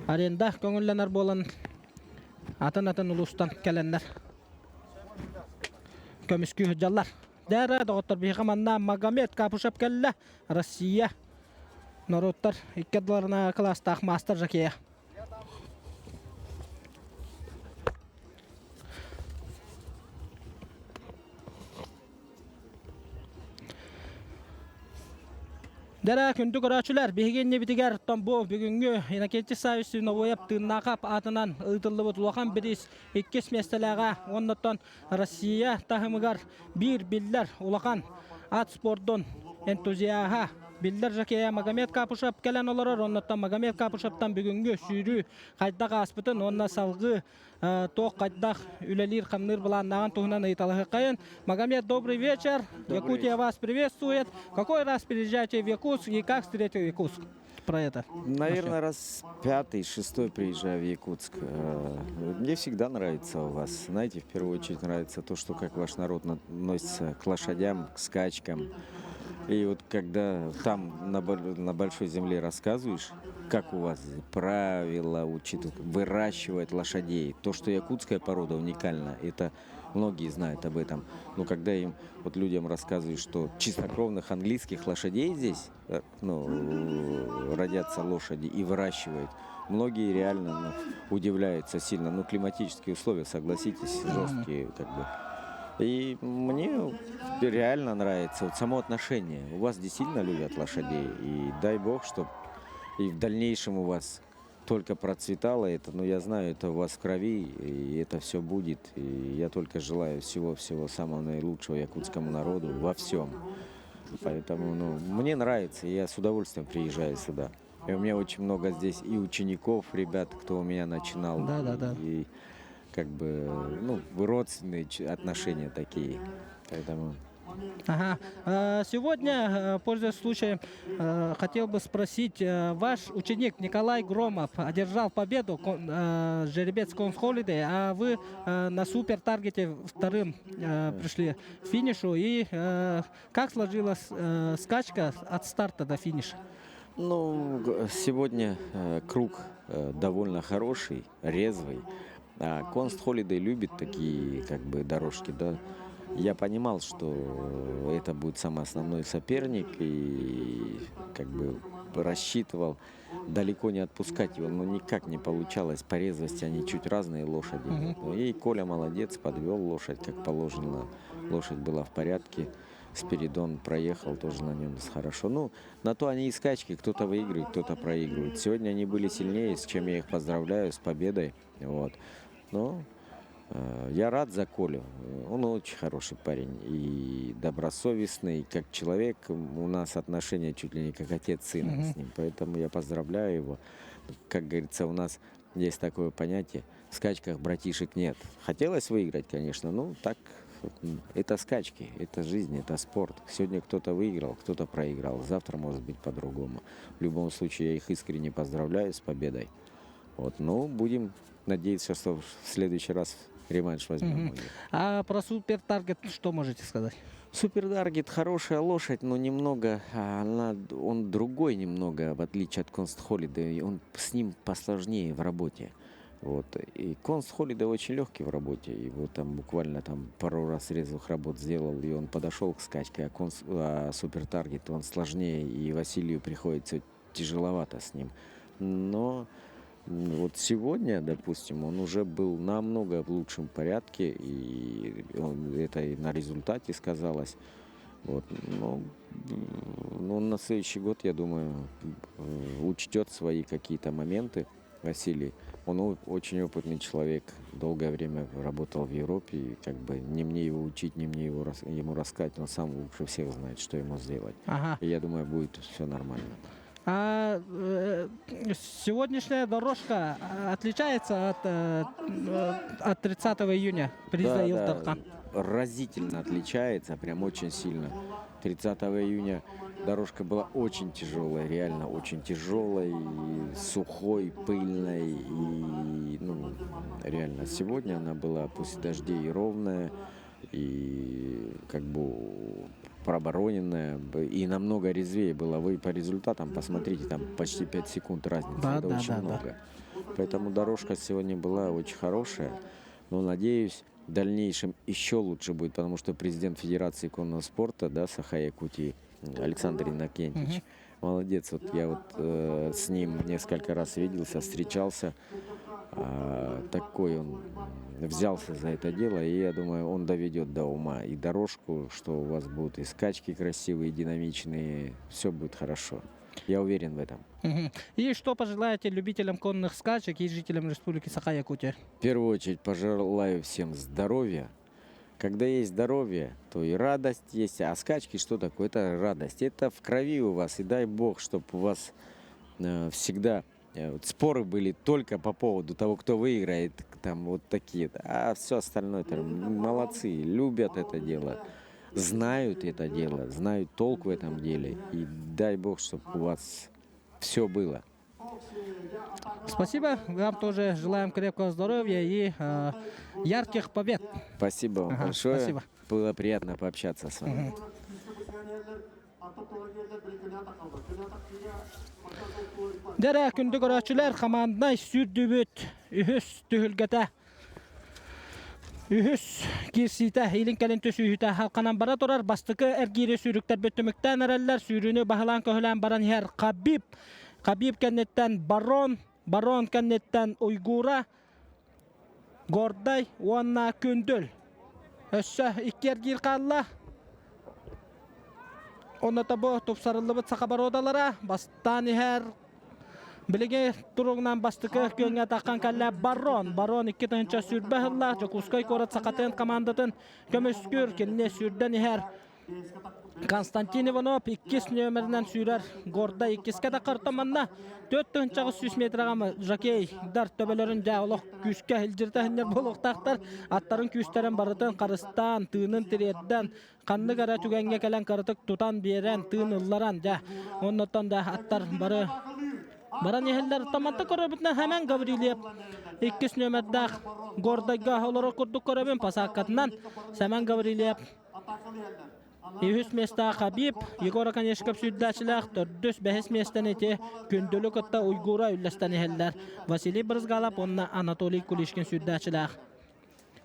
аренда көҥүллэнэр буолан атын-атын улуустан кэлэннэр көмүскүү сылдьаллар. Дээрэ, доҕоттор, биһиэхэ манна Магомед Капушев кэллэ. Россия норуоттар икки ардыларына кылаастаах маастар жокея. Дэрэ, күндү көрөөччүлэр, биһиги иннибитигэр бу бүгүҥҥү Иннокентий Саввич Новоев Тыыннаахап аатынан ыытыллыбыт улахан бириис иккис миэстэлээҕэ уоннаттан Россия таһымыгар биир биллэр улахан ат спордун энтузиаһа, биллэр жокея Магомед Капушев кэлэн олорор. Оннуттан Магомед Капушевтан бүгүҥҥү сүүрүү хайдах ааспытын уонна салгыы туох хайдах үлэлиир-хамныыр былааннааҕын туһунан ыйыталаһыаххайын. Магомед, добрый вечер. Добрый Якутия вечер. Вас приветствует. Какой раз приезжаете в Якутск и как встретил Якутск? Про это. Наверное, раз пятый, шестой приезжаю в Якутск. Мне всегда нравится у вас. Знаете, в первую очередь нравится то, что как ваш народ относится к лошадям, к скачкам. И вот когда там на большой земле рассказываешь, как у вас правила учитывают, выращивать лошадей, то, что якутская порода уникальна, это многие знают об этом. Но когда им, вот людям рассказываешь, что чистокровных английских лошадей здесь, ну, родятся лошади и выращивают, многие реально, ну, удивляются сильно. Ну, климатические условия, согласитесь, жесткие как бы. И мне реально нравится вот само отношение. У вас действительно любят лошадей. И дай бог, чтобы и в дальнейшем у вас только процветало это. Но я знаю, это у вас в крови, и это все будет. И я только желаю всего-всего самого наилучшего якутскому народу во всем. Поэтому, ну, мне нравится, и я с удовольствием приезжаю сюда. И у меня очень много здесь и учеников, ребят, кто у меня начинал. Да, да, да. И как бы, ну, родственные отношения такие. Поэтому... Ага. Сегодня, пользуясь случаем, хотел бы спросить, ваш ученик Николай Громов одержал победу, жеребец Конс Холидей, а вы на супер таргете вторым пришли к финишу. И как сложилась скачка от старта до финиша? Ну, сегодня круг довольно хороший, резвый. А Конст Холидей любит такие как бы дорожки, да. Я понимал, что это будет самый основной соперник и как бы рассчитывал далеко не отпускать его, но никак не получалось. По резвости они чуть разные лошади. Мгм. И Коля молодец, подвел лошадь, как положено. Лошадь была в порядке. Спиридон проехал тоже на нем хорошо. Ну, на то они и скачки, кто-то выигрывает, кто-то проигрывает. Сегодня они были сильнее, с чем я их поздравляю, с победой. Вот. Но я рад за Колю. Он очень хороший парень и добросовестный, как человек. У нас отношения чуть ли не как отец с сыном Мгм. с ним. Поэтому я поздравляю его. Как говорится, у нас есть такое понятие, в скачках братишек нет. Хотелось выиграть, конечно, но так это скачки, это жизнь, это спорт. Сегодня кто-то выиграл, кто-то проиграл. Завтра может быть по-другому. В любом случае, я их искренне поздравляю с победой. Вот, ну, будем надеяться, что в следующий раз реванш возьмем. Мгм. у них. А про Супер Таргет что можете сказать? Супер Таргет хорошая лошадь, но немного она, он другой немного, в отличие от Конст Холидей, он с ним посложнее в работе. Вот. И Конст Холидей очень легкий в работе. Его там буквально там пару раз резвых работ сделал, и он подошел к скачке. А, а Супер Таргет, он сложнее, и Василию приходится тяжеловато с ним. Но вот сегодня, допустим, он уже был намного в лучшем порядке, и он, это и на результате сказалось. Вот. Но, ну, на следующий год, я думаю, учтет свои какие-то моменты Василий. Он очень опытный человек, долгое время работал в Европе, и как бы не мне его учить, не мне его, ему рассказать, он сам лучше всех знает, что ему сделать. Ага. И я думаю, будет все нормально. А сегодняшняя дорожка отличается от 30 июня приза Да, Ил да, Дархан? разительно отличается, прям очень сильно. 30 июня дорожка была очень тяжелая, реально очень тяжелой, и сухой, пыльной. И, ну, реально, сегодня она была после дождей и ровная, и как бы пробороненная, и намного резвее была. Вы по результатам посмотрите, там почти 5 секунд разница, Да, это да, очень да, да. много. Поэтому дорожка сегодня была очень хорошая, но, надеюсь, в дальнейшем еще лучше будет, потому что президент Федерации конного спорта, да, Саха-Якутии, Александр Иннокентьевич, Мгм. молодец. Вот я вот с ним несколько раз виделся, встречался. Такой он взялся за это дело, и я думаю, он доведет до ума и дорожку, что у вас будут и скачки красивые, динамичные, все будет хорошо. Я уверен в этом. Мгм. И что пожелаете любителям конных скачек и жителям Республики Саха-Якутия? В первую очередь пожелаю всем здоровья. Когда есть здоровье, то и радость есть. А скачки что такое? Это радость. Это в крови у вас. И дай бог, чтоб у вас всегда вот споры были только по поводу того, кто выиграет. Там вот такие. А все остальное там молодцы, любят это дело, знают это дело, знают толк в этом деле. И дай бог, чтоб у вас все было. Спасибо. Вам тоже желаем крепкого здоровья и ярких побед. Спасибо вам Ага, большое. спасибо. Было приятно пообщаться с вами. Дьэ күндү көрөөччүлэр команднай сүүрдүүбүт үһүс түһүлгэтэ. Үһүс киирсиитэ илин-кэлин түсүһүүтэ салҕанан бара турар бастакы эргиири сүүрүктэрбит түмүктээн эрэллэр сүүрүүнү баһылаан-көһүлээн баран иһэр Хабиб. Хабиб кэнниттэн Барон, Барон кэнниттэн Уйгура, Гордай уонна Күндүл. Өссө икки эргиир хаалла. Онно бу тупсарыллыбыт саха боруодалара бастаан иһэр. Билиги туругунан бастакы күөҥҥэ таххан кэллэ Барон. Барон 2020 сыллаах Дьокуускай куорат Сахатын командатын көмүскүүр. Кинини сүүрдэн иһэр Константин Иванов иккис нүөмэринэн сүүрэр Горда иккискэ таххар манна 4800 метраҕа жокейдар төбөлөрүн дьэ олох күүскэ илдьиритэ сынньар буолуохтаахтар. Аттарын күүстэрин барытын харыстаан, тыынын тириэрдэн, ханнык эрэ түгэҥҥэ кэлэн кыратык тутан биэрэн, тыын ылларан дьэ оннуттан да аттар бары баран иһэллэр. Таманта көрөбүтүнэн Хэмэн Гаврильев иккис нүөмэрдээх Гордайга олорор курдук көрөбүн посадкатынан Сэмэн Гаврильев Үһүс миэстэҕэ Хабиб, Егор Оконешников сүүрдээччилээх, төрдүс, бэһис миэстэни ити Күндүлү кытта Уйгура үллэстэн иһэллэр. Василий Брызгалов уонна Анатолий Кулишкин сүүрдээччилээх.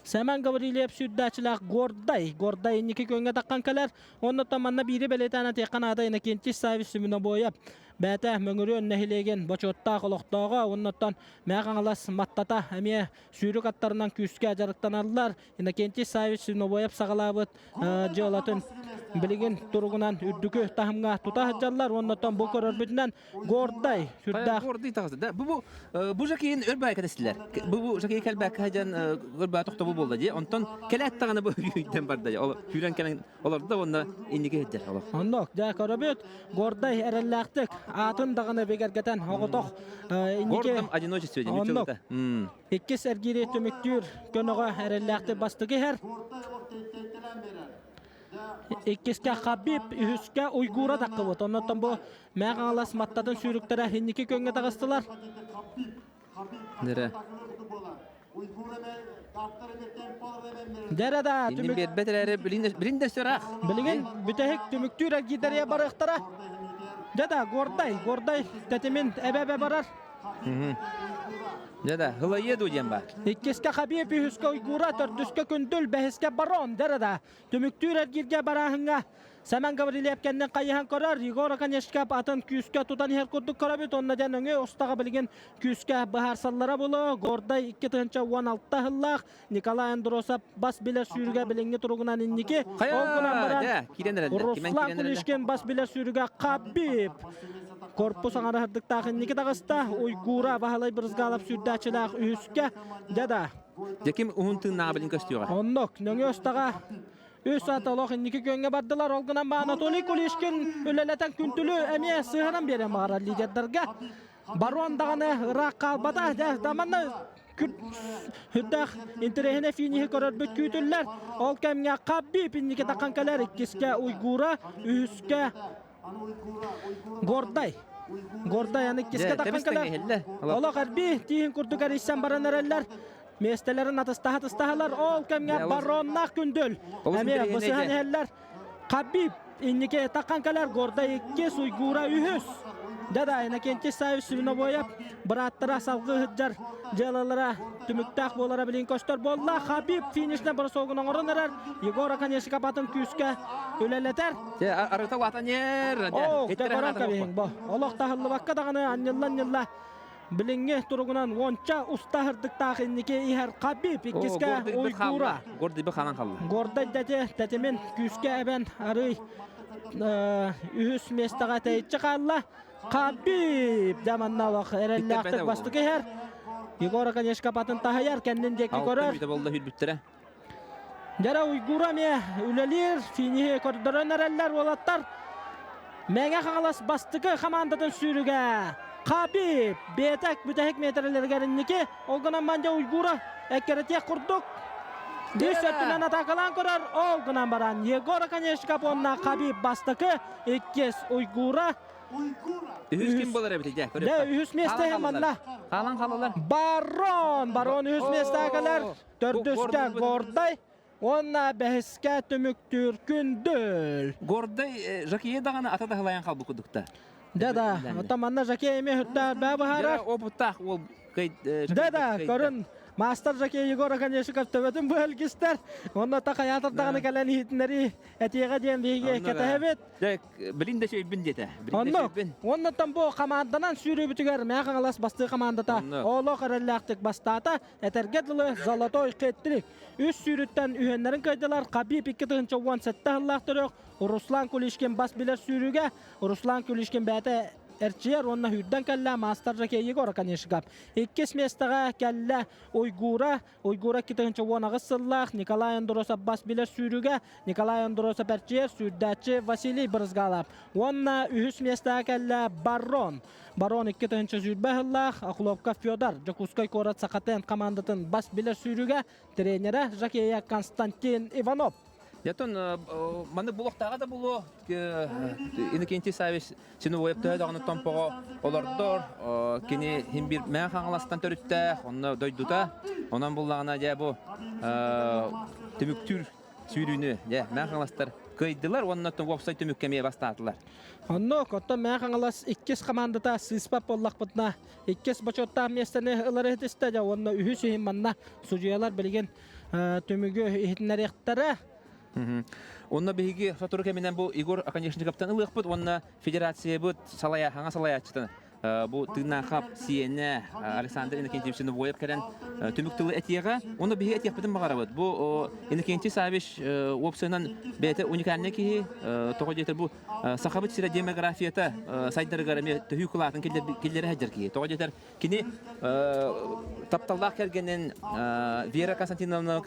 Сэмэн Гаврильев сүүрдээччилээх Гордай. Гордай инники күөҥҥэ таххан кэлэр. Оннуттан манна биири бэлиэтээн этиэххэ наада Иннокентий Саввич Семенобоев бэйэтэ Мөҥүрүөн нэһилиэгин бочуоттаах олохтооҕо. Оннуттан Мэҥэ Хаҥалас Маттата эмиэ сүүрүк аттарынан күүскэ дьарыктаналлар. Иннокентий Саввич Свинобоев саҕалаабыт дьыалатын билигин туругунан үрдүкү таһымҥа тута сылдьаллар уонна бу көрөрбүтүнэн Гордай сүрдээх Гордай таҕыста да бу бу бу жакейин өр баай кэтэстилэр бу бу жакей кэлбэккэ сылдьан өр баай тохтобул буолла дии онтон кэлээт даҕаны бу үйден барда ол сүүрэн кэлэн олордо уонна инники сылдьар олох оннук дьэ көрөбүт Гордай эрэллээхтик аатын даҕаны бигэргэтэн оҕотох инники Гордом одиночестве диэн оннук Иккис эргиири түмүктүүр көнөҕө эрэллээхтик бастакы иһэр. Иккискэ Хабиб, үһүскэ Уйгура таххыбыт. Оннуттан бу Мэҥэ Хаҥалас Маттатын сүүрүктэрэ инники күөҥҥэ таҕыстылар. Дэрэ. Дэрэ да Иннин биэрбэт эрээри билин да сөраах. Билигин бүтэһик түмүктүүр эргиирдэргэ барыахтара. Дьэ да, Гордай, Гордай тэтимин эбэ-эбэ барар. Дьэ да, һылайыа дуу диэн баар. Иккискэ Хабиев, үһүскэ Уйгура, төрдүскэ Күндүл, бэһискэ Барон, дьэ да, түмүктүүр эргииргэ барааһыҥҥа Сэмэн Гаврильев кэннин хайыһан көрөр, Егор Оконешников атын күүскэ тутан иһэр курдук көрөбүт. Онно дьэ нөҥүө устаҕа билигин күүскэ быһаарсаллара булу. Гордай 2016 сыллаах Николай Андросов бас билэр сүүрүгэ билиҥҥи туругунан инники. Ол гынан баран Руслан Кулишкин бас билэр сүүрүгэ Хабиб корпус аҥараһырдыктаах инники таҕыста. Уйгура Баһылай Брызгалов сүүрдээччилээх үһүскэ. Дьэ да. Дьэким уһун тыыннааҕа билин көстүөҕэ. Оннук, нөҥүө устаҕа үс ат олох инники күөҥҥэ бардылар. Ол гынан ба Анатолий Кулишкин үлэлэтэн күнтүлү эмиэ сыһаран биэрэн баҕарар лидердарга. Барон даҕаны ыраах хаалбата. Дьэ, да манна Үрдээх интэриэһинэй финиһи көрөрбүт күүтүллэр. Ол кэмҥэ Хабиб инники таххан кэлэр. Иккискэ Уйгура, үһүскэ Гордай. Гордай аны иккискэ таххан кэлэр. Олох эрби тииһин курдук эрийсэн баран эрэллэр. Миэстэлэрин атыстаһа атыстаһалар. Ол кэмҥэ Бароннаах Күндүл эмиэ бысыһан иһэллэр. Хабиб инники таххан кэлэр, Гордай иккис, Уйгура үһүс. Дада Иннокентий Савич Свинобоев бырааттара салгыы сылдьар дьыалалара түмүктээх буолара билин көстөр буолла. Хабиб финишнэ бросогун оҥорон эрэр. Егор Оконешников атын күүскэ үлэлэтэр. Арыта улаатан Оо, көрөн кэбиһиҥ бу. Олох таһыллыбакка даҕаны анньылла-анньылла Билиҥҥи туругунан уонча уста сырдыктаах инники иһэр Хабиб иккискэ Уйгура. Гордыйбы ханан халла. Гордай дати тэтимин күүскэ эбэн арый үһүс миэстэҕэ тэйиччи хаалла. Хабиб дьаманна олох эрэллээхтик бастакы иһэр. Егор Оконешков атын таһыйар, кэннин диэки көрөр. Болла хүрбүттэрэ. Дьэрэ Уйгура эмиэ үлэлиир, финиһи көрдөрөн эрэллэр уолаттар. Мэҥэ Хаҥалас бастакы хамаандатын сүүрүгэ Хабиб биэтэк бүтэһик миэтэрэлэригэр инники, ол гынан мандьа Уйгура эккирэтиэх курдук. Үс өттүнэн атаакалаан көрөр, ол гынан баран Егор Оконешников уонна Хабиб бастакы, иккис Уйгура. Үһүс ким буолар эбит дьэ? Дьэ, үһүс миэстэ манна. Хаалан хаалалар. Барон! Барон үһүс миэстэҕэ кэлэр. Төрдүскэ Гордай уонна бэһискэ түмүктүүр Күндүл. Гордай Жакие даҕаны ата таһылайан халбы кудукта. Да да, оттон манна Жакие эмиэ хүттээр бээ быһаарар. Опыттаах уол Да да, көрүн Мастер Жакие Егор Оконешников төбөтүн быһалгистэр. Онно та хайаатар даҕаны кэлэн иһитиннэри этиэҕэ диэн биһиги кэтэһэбит. Билин да сөйбүн диэтэ. Оннук. Оннуттан бу хамаанданан сүүрүүбүтүгэр Мэҥэ Хаҥалас бастыы хамаандата олох эрэллээхтик бастаата. Этэргэ дылы Золотой хет-трик. Үс сүүрүттэн үһүөннэрин кыайдылар. Хабиб 2017 сыллаах төрөх Руслан Кулишкин бас билэр сүүрүүгэ. Руслан Кулишкин бэйэтэ эрчийэр уонна сүүрдэн кэллэ маастар жокей Егор Оконешников. Иккис миэстэҕэ кэллэ Уйгура Уйгура 2018 сыллаах Николай Андросов бас билэр сүүрүгэ Николай Андросов эрчийэр сүүрдээччи Василий Брызгалов. Уонна үһүс миэстэҕэ кэллэ Барон. Барон 2020 сыллаах Охлопков Федор Дьокуускай куорат Сахатен хамаандатын бас билэр сүүрүгэ тренерэ жокея Константин Иванов. Ятон маны булуохтааҕа да булуо Иннокентий Савич Синувоев төһө даҕаны томпоҕо олордор, кини хин бир Мэҥэ Хаҥаластан төрүттээх, онно дойдута. Онон буллаҕына дьэ бу түмүктүүр сүүрүүнү дьэ Мэҥэ Хаҥаластар кыайдылар уонна уопсай түмүккэ эмиэ бастаатылар. Онно оттон Мэҥэ Хаҥалас иккис хамаандата сыыспат буоллахпытына иккис бочуоттаах миэстэни ылар иһитистэ дьэ уонна үһүс иһин манна судьуйалар билигин түмүгү иһитиннэриэхтэрэ. Онно биһиги сотору кэминэн бу Егор Оконешниковтан ылыахпыт уонна федерациябыт салайа, хаҥа салайааччытын бу тыыннаахап сиэнэ Александр Иннокентьевич Новоев кэлэн түмүк тылы этиэҕэ. Онно биһиги этиэхпитин баҕарабыт. Бу Иннокентий Савич уопсайынан бэйэтэ уникальнай киһи. Тоҕо диэтэр бу Сахабыт сирэ демографията сайдарыгар эмиэ төһүү кылаатын киллэрэ сылдьар киһи. Тоҕо диэтэр Кини тапталлаах кэргэнин Вера Константиновна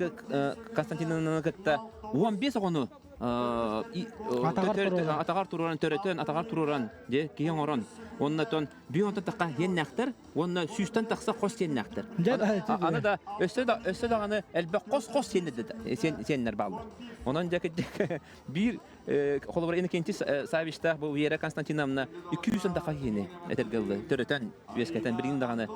Константиновнаны кытта 15 оҕону атаҕар туруоран төрөтөн атаҕар туруоран дьэ киһи оҥорон уонна тон бү онтон тахха сиэннээхтэр уонна сүүстэн тахса хос сиэннээхтэр аны да өссө да өссө даҕаны элбэх хос хос сиэннэр бааллар онон дьэ биир Холобура Иннокентий Савичтаах бу Вера Константиновна 200 таха киһини этэргэ дылы төрөтөн, үөскэтэн билигин даҕаны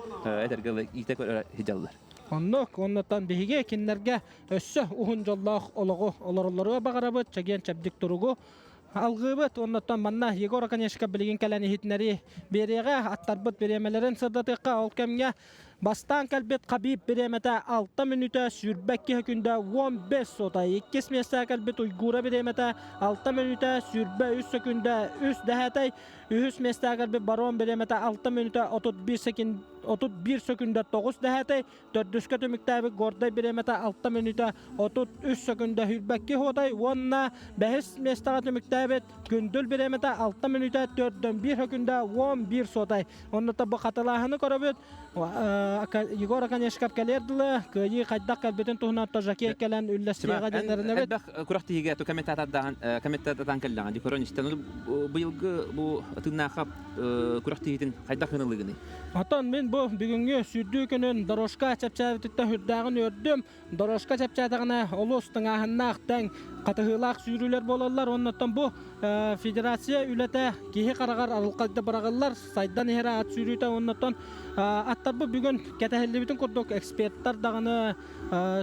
этэргэ дылы иитэ көрө сылдьаллар. Оннук, оннуттан биһиги кинилэргэ өссө уһун дьоллоох олоҕу олороллоругар баҕарабыт, чэгиэн-чэбдик туругу алгыыбыт. Оннуттан манна Егор Оконешников билигин кэлэн иһитиннэрии биэриэҕэ, аттарбыт бириэмэлэрин сырдатыахха. Ол кэмҥэ Бастаан кэлбит Хабиб бириэмэтэ 6 мүнүүтэ 22 сөкүндэ 15 сота. Иккис миэстэҕэ кэлбит Уйгура бириэмэтэ 6 мүнүүтэ 23 сөкүндэ 3 дэһээтэй. Үһүс миэстэҕэ кэлбит Барон бириэмэтэ 6 мүнүүтэ 31 секунд 31 сөкүндэ 9 дэһээтэй. Төрдүскэ түмүктээбит Гордай бириэмэтэ 6 мүнүүтэ 33 сөкүндэ 22 хотай уонна бэһис миэстэҕэ түмүктээбит Күндүл бириэмэтэ 6 мүнүүтэ 4-1 сөкүндэ 11 сотай. Онно бу хатылааһыны көрөбүт. Егор Оконешников кэлиэр дылы кыайыы хайдах кэлбитин туһунан Тожакей кэлэн үллэстиэҕэ диэн эрэнэбит. Элбэх күрэхтэһиигэ комментатордаан комментатордаан кэллэҕин көрөн истэн быйылгы бу тыыннаахап күрэхтэһиитин хайдах ынылыгыный? Оттон мин бу бүгүҥҥү сүүрдүү күнүн дорожка чэпчээбититтэн сүрдээҕин үөрдүм. Дорожка чэпчээтэҕинэ олус тыҥааһыннаах, тэҥ, хатыһыылаах сүүрүүлэр буолаллар. Оннуттан бу федерация үлэтэ киһи хараҕар арылхайда быраҕыллар, сайдан иһэр ат сүүрүүтэ. Оннуттан аттарбыт бүгүн кэтэһиллибитин курдук эксперттэр даҕаны,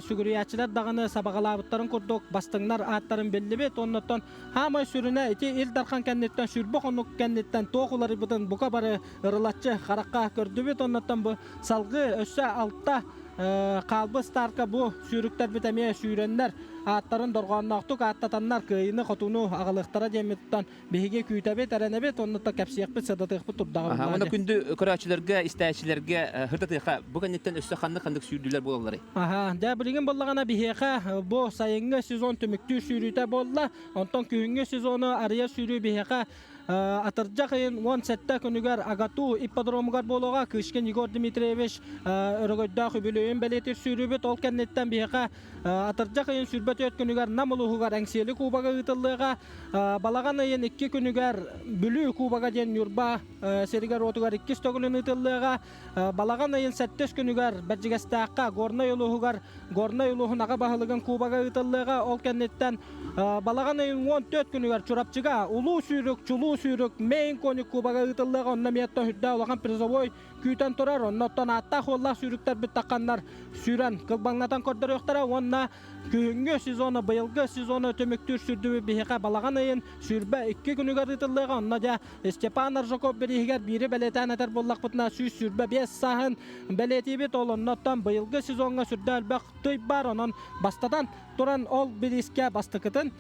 сүгүрүйээччилэр даҕаны сабаҕалаабыттарын курдук бастыҥнар ааттарын биллибит. Оннуттан хаамай сүрүнэ ити Ил Дархан кэнниттэн сүүрбэ хонук кэнниттэн туох уларыйбытын бука бары ырылаччы харахха көрдүбүт. Оннуттан бу салгыы өссө алта Хаалбыт старка бу сүүрүктэрбит эмиэ сүүрэннэр, ааттарын дорҕоонноохтук ааттатаннар кыайыыны-хотууну аҕалыахтара диэммиттэн биһиги күүтэбит, эрэнэбит, оннуттан кэпсиэхпит, сырдатыахпыт турдаҕа. Уонна күндү көрөөччүлэргэ, истээччилэргэ сырдатыахха, бу кэнниттэн өссө ханнык-ханнык сүүрдүүлэр буолалларый? Аха, дьэ билигин буоллаҕына биһиэхэ бу сайыҥҥы сезон түмүктүүр сүүрүүтэ буолла. Онтон күһүҥҥү сезону арыйар сүүрүү биһиэхэ Атырдьах ыйын 17 күнүгэр АГАТУ ипподромугар буолуоҕа Кышкин Егор Дмитриевич өрөгөйдөөх үбүлүөйүн бэлиэтиир сүүрүүбүт. Ол кэнниттэн биһиэхэ атырдьах ыйын 24 күнүгэр Нам улууһугар Эҥсиэли кубога ыытыллыаҕа. Балаҕан ыйын 2 күнүгэр Бүлүү кубога диэн Ньурба сиригэр-уотугар иккис төгүлүн ыытыллыаҕа. Балаҕан ыйын сэттис күнүгэр Бэрдьигэстээххэ Горнай улууһугар Горнай улууһун аҕа баһылыгын кубога ыытыллыаҕа. Ол кэнниттэн балаҕан ыйын 14 күнүгэр Чурапчыга Улуу сүүрүк, Чулуу сүүрүк, Мейн конюк кубога ыытыллыаҕа. Онно эмиэ үрдээх улахан призовой күүтэн турар. Оннуттан ааттаах-уоллаах сүүрүктэрбит тахханнар сүүрэн кылбаҥнатан көрдөрүөхтэрэ уонна Күһүҥҥү сезону, быйылгы сезону түмүктүүр сүүрдүбүт биһиэхэ балаҕан ыйын 22 күнүгэр ыытыллыаҕа. Онно дьэ Степан Аржаков бирииһигэр биири бэлиэтээн этэр буоллахпытына 125 сааһын бэлиэтиибит. Ол оннуттан быйылгы сезоҥҥа сүрдээх элбэх тый баар. Онон бастатан туран ол бириискэ бастакытын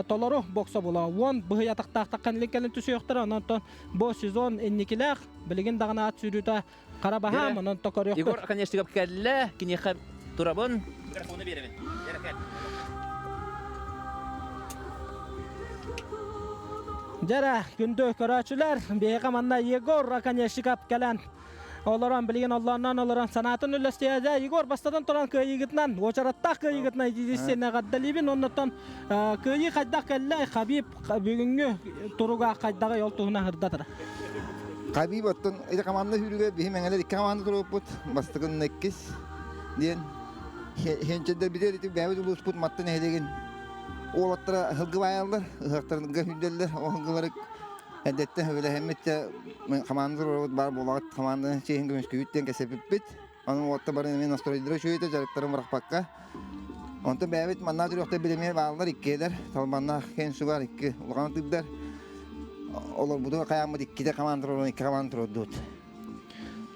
толору бокса була. Уон быһый атахтаахтахха кэлин түсүөхтэрэ. Онон бу сезон инникилээх билигин даҕаны ат сүүрүүтэ Хара баһаам, онон токоруохпут. Егор Оконешников кэллэ, киниэхэ турабын. Микрофону биэрэбин. Дьэрэ, күндү көрөөччүлэр, биһиэхэ манна Егор Оконешников кэлэн олорон, билигин оллоонноон олорон санаатын үллэстиэ. Дьэ, Егор бастатан туран кыайыыгытынан, уочараттаах кыайыыгытынан итиитиссиэнэ эҕэрдэлиибин. Оннуттан кыайыы хайдах кэллэ, Хабиб бүгүҥҥү туруга хайдаҕый, ол туһунан сырдатар. Хабиб оттон ити команда сүүрүгэ биһи мэҥэлэр икки команда туруоппут, бастакын иккис диэн хенчердэрбитигэр ити бэйэбит улууспут Матта нэһилиэгин Уолаттара ыһылгы баайаллар, ыһыахтарга сүүрдэллэр. Ол ыһылгылары эрдэттэн сөбүлэһэммит хамаанда туруорабыт баар буолаҕыт хамаанданы чиэһин көмүскүүбүт диэн кэпсэппиппит. Онон уолаттар бары эмиэ настройдара үчүгэй дьарыктарын бырахпакка. Онтон бэйэбит манна төрүөхтэр билэмиэ бааллар иккиэлэр, Талбаннаах Кенсугар икки улахан тыырдар. Олорбуту хайааммыт иккитэ хамаанда туруоран икки хамаанда туруордубут.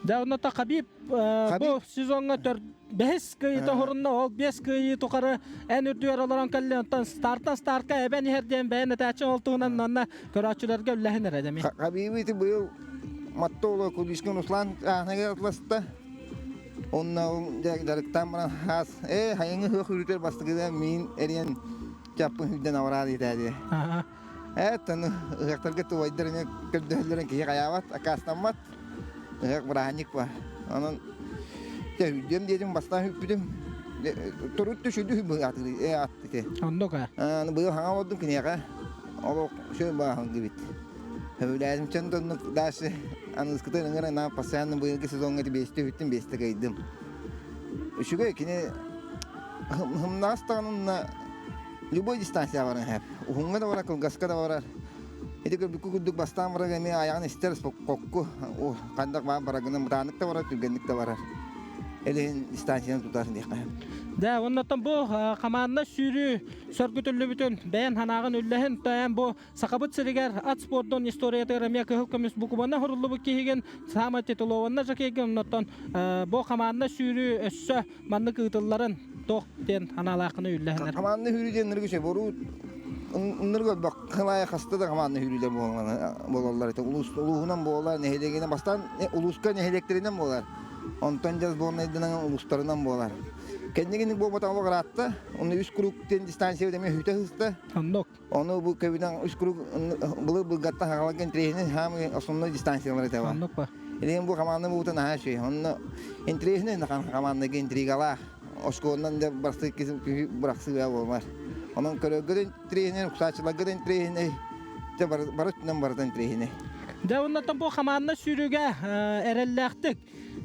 Дьэ, онно Хабиб бу сезоҥҥа бэһис кыайыыта оһорунна, ол биэс кыайыы тухары эн үрдүгэр олорон кэллин, оттон стартан стартка эбэн иһэр диэн бэйэн этээччи ол туһунан манна көрөөччүлэргэ үллэһин эрэ дэмий. Хабибы ити быйыл Маттооло Кулишкин Руслан ааһыныгар атласта. Онно дьарыктаан баран хаас ээ хайыҥы ыһыах үрүтэр бастакыда миин эриэн чаппын үрдэн авараа диэтээди. Ээ тону ыһыахтарга тубайдар эмиэ көрдөһөллөрүн киһи хайаабат, акаастаммат. Ыһыах бырааһынньык ба. Онон дьэ үрдүөм диэтим бастаан үппүтүм. Турут түшүдү быһаатыр ээ ат ити. Оннук аа. Аны быйыл хаҥа олордум киниэхэ. Олох шө бааһын дибит. Хөбүлээтим чон тоннук дальше аныскытын ыҥыр ана постоянно быйылгы сезоҥҥа биэстэ үһүттүм биэстэ кыайдым. Үчүгэй кини хымнаас даҕаны любой дистанция баран иһэр. Уһуҥҥа да барар, кылгаска да барар. Ити көрбүккү курдук бастаан барар эмиэ айаҕын истэр хокку ханнык баар барагынан мытааннык да барар, түргэнник да барар. Элиһин дистанцияны тутар диэххэ. Да, оннуттан бу хамаанна сүүрүү сөргүтүллүбүтүн бэйэн санааҕын үллэһин тайан бу Сахабыт сиригэр ат спордун историятыгар эмиэ кыһыл көмүс букубаны хоруллубут киһигин саамай титулованна жокейгин оннуттан бу хамаанна сүүрүү өссө маннык ыытылларын туох диэн анаалааххына үллэһинэр. Хамаанна сүүрүү диэн ынырык үчүгэй. Боруу ынырык өлбөх кылаайа хаста да хамаанна сүүрүүлэр буолаллар этэ. Улуус улууһунан буолар, нэһилиэгинэн бастаан улууска нэһилиэктэринэн буолар. Онтон дьэ сборнайданан улуустарынан буолар. Кэннигинник буолбатах олох ыраатта. Онно үс круг диэн дистанция эмиэ хүтэ сыста. Оннук. Ону бу көбүнэн үс круг былыр былгаттан хагаларга интириэһинэй хаамыы основной дистанциялар этэ Оннук ба. Илин бу команда буутун наһаа үчүгэй. Онно интириэһинэй командага интригалаах. Оскуоланан да барсыы бырахсыы буолмар. Онон көрөргө да интириэһинэй, уксааччыларга да интириэһинэй. Дьэ бары өттүнэн барыта интириэһинэй. Дьэ оннуттан бу хамаанна сүүрүүгэ эрэллээхтик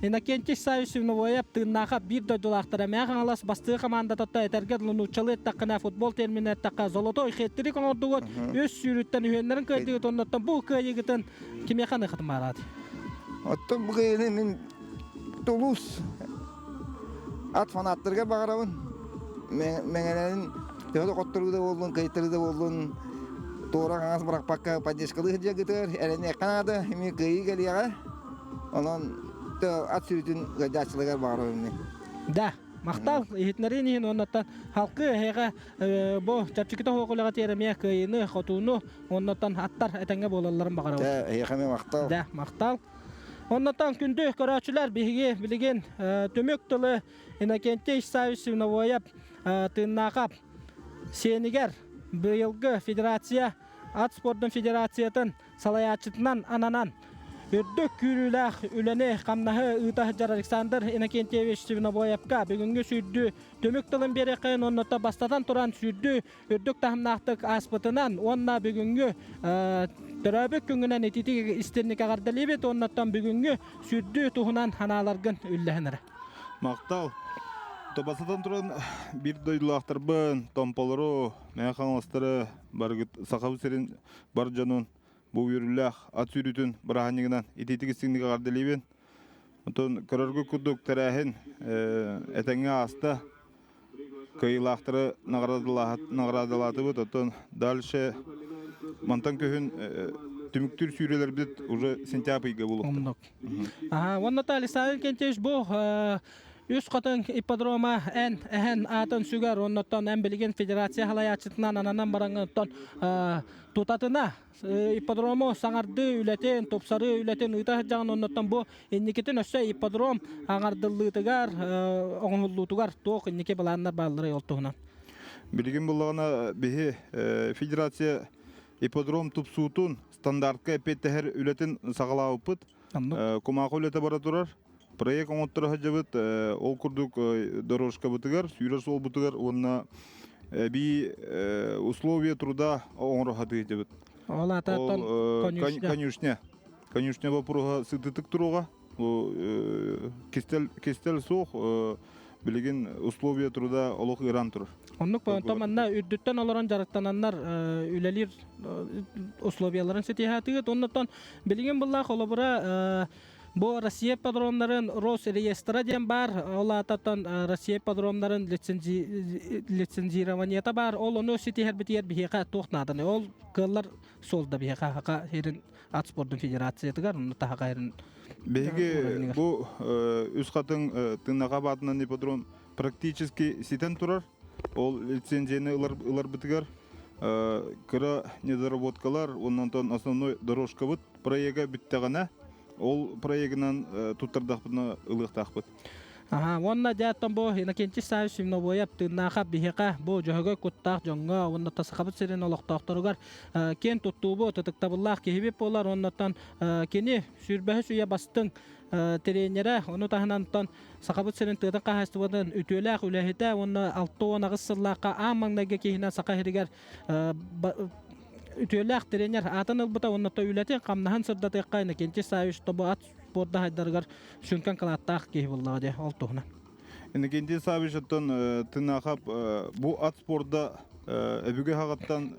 Иннокентий Саввич Свиновоев тыыннаахап биир дойдулаахтара Мэҥэ Хаҥалас бастыҥ хамаандатыттан этэргэ дылы нууччалыы эттэххинэ футбол терминэ эттэххэ золотой хет-трик оҥордугут үс сүүрүттэн үһүөннэрин кыайдыгыт оннуттан бу кыайыыгытын кимиэхэ аныахытын баҕараат? Оттон бу кыайыыны мин Тулуус ат фанаттарыгар баҕарабын. Мэҥэлэрин төһө да хотторуу да буоллун, кыайтарыы да буоллун туора хаҥас бырахпакка поддержкалыы сылдьаргытыгар эрэниэххэ наада, эмиэ кыайыы кэлиэҕэ. Онон ат сүүрүүтүн ыалдьааччыларыгар баҕарабын мин. Да, махтал иһитиннэриин иһин уоннаттан халкы эһиэхэ бу чэпчэкитэ суох үлэҕэ тиэрэмиэ кыайыыны, хотууну уоннаттан аттар этэҥҥэ буолалларын баҕарабын. Да, эһиэхэ эмиэ махтал. Да, махтал. Оннотон күндү көрөөччүлэр биһиги билигин түмүк тылы Иннокентий Саввич Свиновоев тыыннаахап сиэнигэр быйылгы федерация ат спордун федерациятын салайааччытынан ананан үрдүк күүрүүлээх үлэни-хамнаһы ыыта сылдьар Александр Иннокентьевич Свинобоевка бүгүҥҥү сүүрдүү түмүк тылын биэриэххэйин уонна бастатан туран сүүрдүү үрдүк таһымнаахтык ааспытынан уонна бүгүҥҥү төрөөбүт күҥҥүнэн ититик истинник эҕэрдэлиибит уоннаттан бүгүҥҥү сүүрдүү туһунан санааларгын үллэһин эрэ. Махтал. Бастатан туран биир дойдулаахтарбын, Томполору, Мэҥэ Хаҥаластары, барыгыт Сахабыт сирин бар дьонун бу үөрүүлээх ат сүүрүүтүн бырааһынньыгынан итиитик истиҥник эҕэрдэлиибин. Онтон көрөргүт курдук тэрээһин этэҥҥэ ааста. Кыайыылаахтары наҕараадалаатыбыт. Оттон дальше мантан күһүн түмүктүүр сүүрэлэрбит уже сентябрь ыйга буолуохтар. Аха, уонна Александр Кентьевич бу Үс Хатыҥ ипподрома эн эһэн аатын сүгэр, оннуттан эн билигин федерация салайааччытынан ананан бараҥҥын оттон тутатына ипподрому саҥардыы үлэтин, тупсарыы үлэтин ыыта сылдьаҕын оннуттан бу инникитин өссө ипподром аҥардыллыытыгар, оҥоһуллуутугар туох инники былааннар баалларый ол туһунан? Билигин буллаҕына биһи федерация. ипподром тупсуутун стандартка эппиэттэһэр үлэтин саҕалаабыппыт. Кумаахы үлэтэ бара турар. Проект оҥотторо сылдьабыт. Ол курдук дорожкабытыгар, сүүрэр суолбутугар уонна эбии условия труда оҥоро сатыыбыт. Ол аата конюшня. Конюшня. Конюшня боппуруоһа сытыытык туруоҕа. Бу кистэл кистэл суох билигин условия труда олох ыараан турар. Оннук онтон манна үрдүттэн олорон дьарыктананнар үлэлиир условияларын ситиһаатыгыт. Оннуттан билигин буллаах холобура бу Россия ипподромнарын Росреестра диэн баар, ол аататтан Россия ипподромнарын лицензированиета баар, ол ону ситиһэрбитигэр биһиэхэ туох нааданы ол кыаллар суол да биһиэхэ хака сирин ат спордун федерациятыгар онно таһака ирин Биһиги бу үс хатыҥ Тынаха баатынан ипподром практически ситэн турар. Ол лицензияны ыларбытыгар кыра недоработкалар, оннонтон основной дорожкабыт проега бүттэҕинэ, ол проегынан туттардахпытына ылыахтаахпыт. Аха, уонна дьэ оттон бу Иннокентий Саввич Свинобоев тыыннаахап биһиэхэ бу дьөһөгөй куттаах дьоҥҥо уонна Сахабыт сирин олохтоохторугар киэн туттуубут, ытыктабыллаах киһибит буолар. Оннуттан кини сүүрбэһис үйэ бастыҥ тренерэ, ону таһынан Сахабыт сирин тыатын хаһаайыстыбатын үтүөлээх үлэһитэ уонна 68 сыллаахха аан маҥнайгы киһинэн Саха сиригэр үтүөлээх тренер аатын ылбыта уонна үлэтин хамнаһын сырдатыахха Иннокентий Саввич тобу ат спорда хайдарыгар сүҥкэн кылааттаах киһи буоллаҕа дии ол туһунан. Иннокентий Саввич оттон Тынаахап бу ат спорда өбүгэ хаҕыттан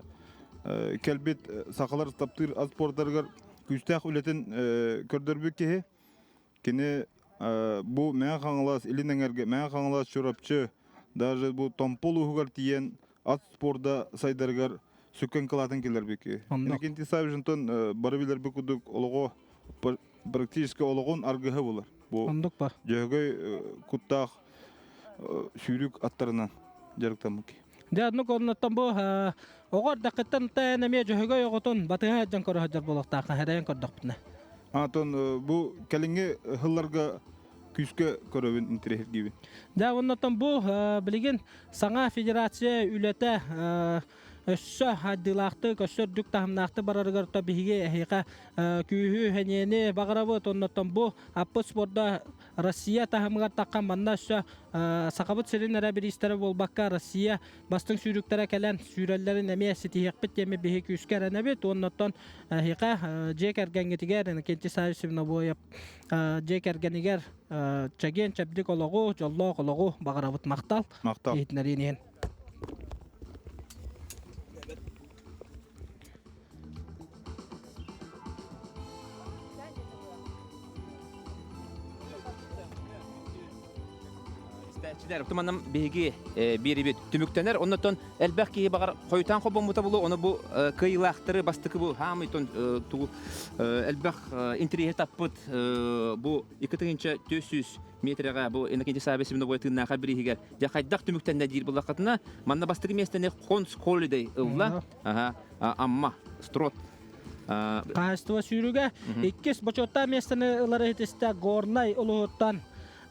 кэлбит сахалар таптыыр ат спордарыгар күүстээх үлэтин көрдөрбүт киһи. Кини бу Мэҥэ Хаҥалас, Илин Эҥэргэ, Мэҥэ Хаҥалас, Чурапчы, даже бу Томпо улууһугар тиийэн ат спорда сайдарыгар сүккэн кылаатын киллэрбит киһи. Иннокентий Саввич онтон бары билэрбит курдук олоҕо практически олоҕун аргыһа булар. Бу Ондук бар. Дьөһөгөй куттаах сүүрүк аттарынан дьарыктаммыт киһи. Дьэ, оннук оннуттан бу оҕо эрдэххиттэн эн эмиэ дьөһөгөй оҕотун батыһа сылдьан көрө сылдьар буолуохтааххын эрэйэн көрдөхпүнэ. Антон бу кэлиҥҥи сылларга күүскэ көрөбүн интэриэһиргиибин. Дьэ, оннуттан бу билигин саҥа федерация үлэтэ өссө хайдыылаахтык, өссө үрдүк таһымнаахтык барарыгар то биһиги эһиэхэ күүһү, сэниэни баҕарабыт. Оннуттан бу аппыт спорда Россия таһымыгар таххан манна өссө Сахабыт сирин эрэ бириистэрэ буолбакка Россия бастыҥ сүүрүктэрэ кэлэн сүүрэллэрин эмиэ ситиһиэхпит диэми биһи күүскэ эрэнэбит. Уоннаттан эһиэхэ дьиэ кэргэҥҥитигэр Иннокентий Саввич Свинобоев дьиэ кэргэнигэр чэгиэн чэбдик олоҕу, дьоллоох олоҕу баҕарабыт. Махтал. Махтал. Иһитиннэриин иһин. Истээччилэр, туманным биһиги биэрибит түмүктэнэр. Оннотон элбэх киһи баҕар хойутаан хобоммута булу, ону бу кыайыылаахтары бастакы бу хаамыйтон тугу элбэх интэриэһи таппыт бу 2400 метрэҕэ бу Иннокентий Саввич Семеновой тыыннааха бирииһигэр дьэ хайдах түмүктэннэ диир буллаххытына манна бастакы миэстэни Хонс Холидей ылла. Аха, Амма, Строт. Хаһаайыстыба сүүрүгэ иккис бочуоттаах миэстэни ылар иһитистэ Горнай улууһуттан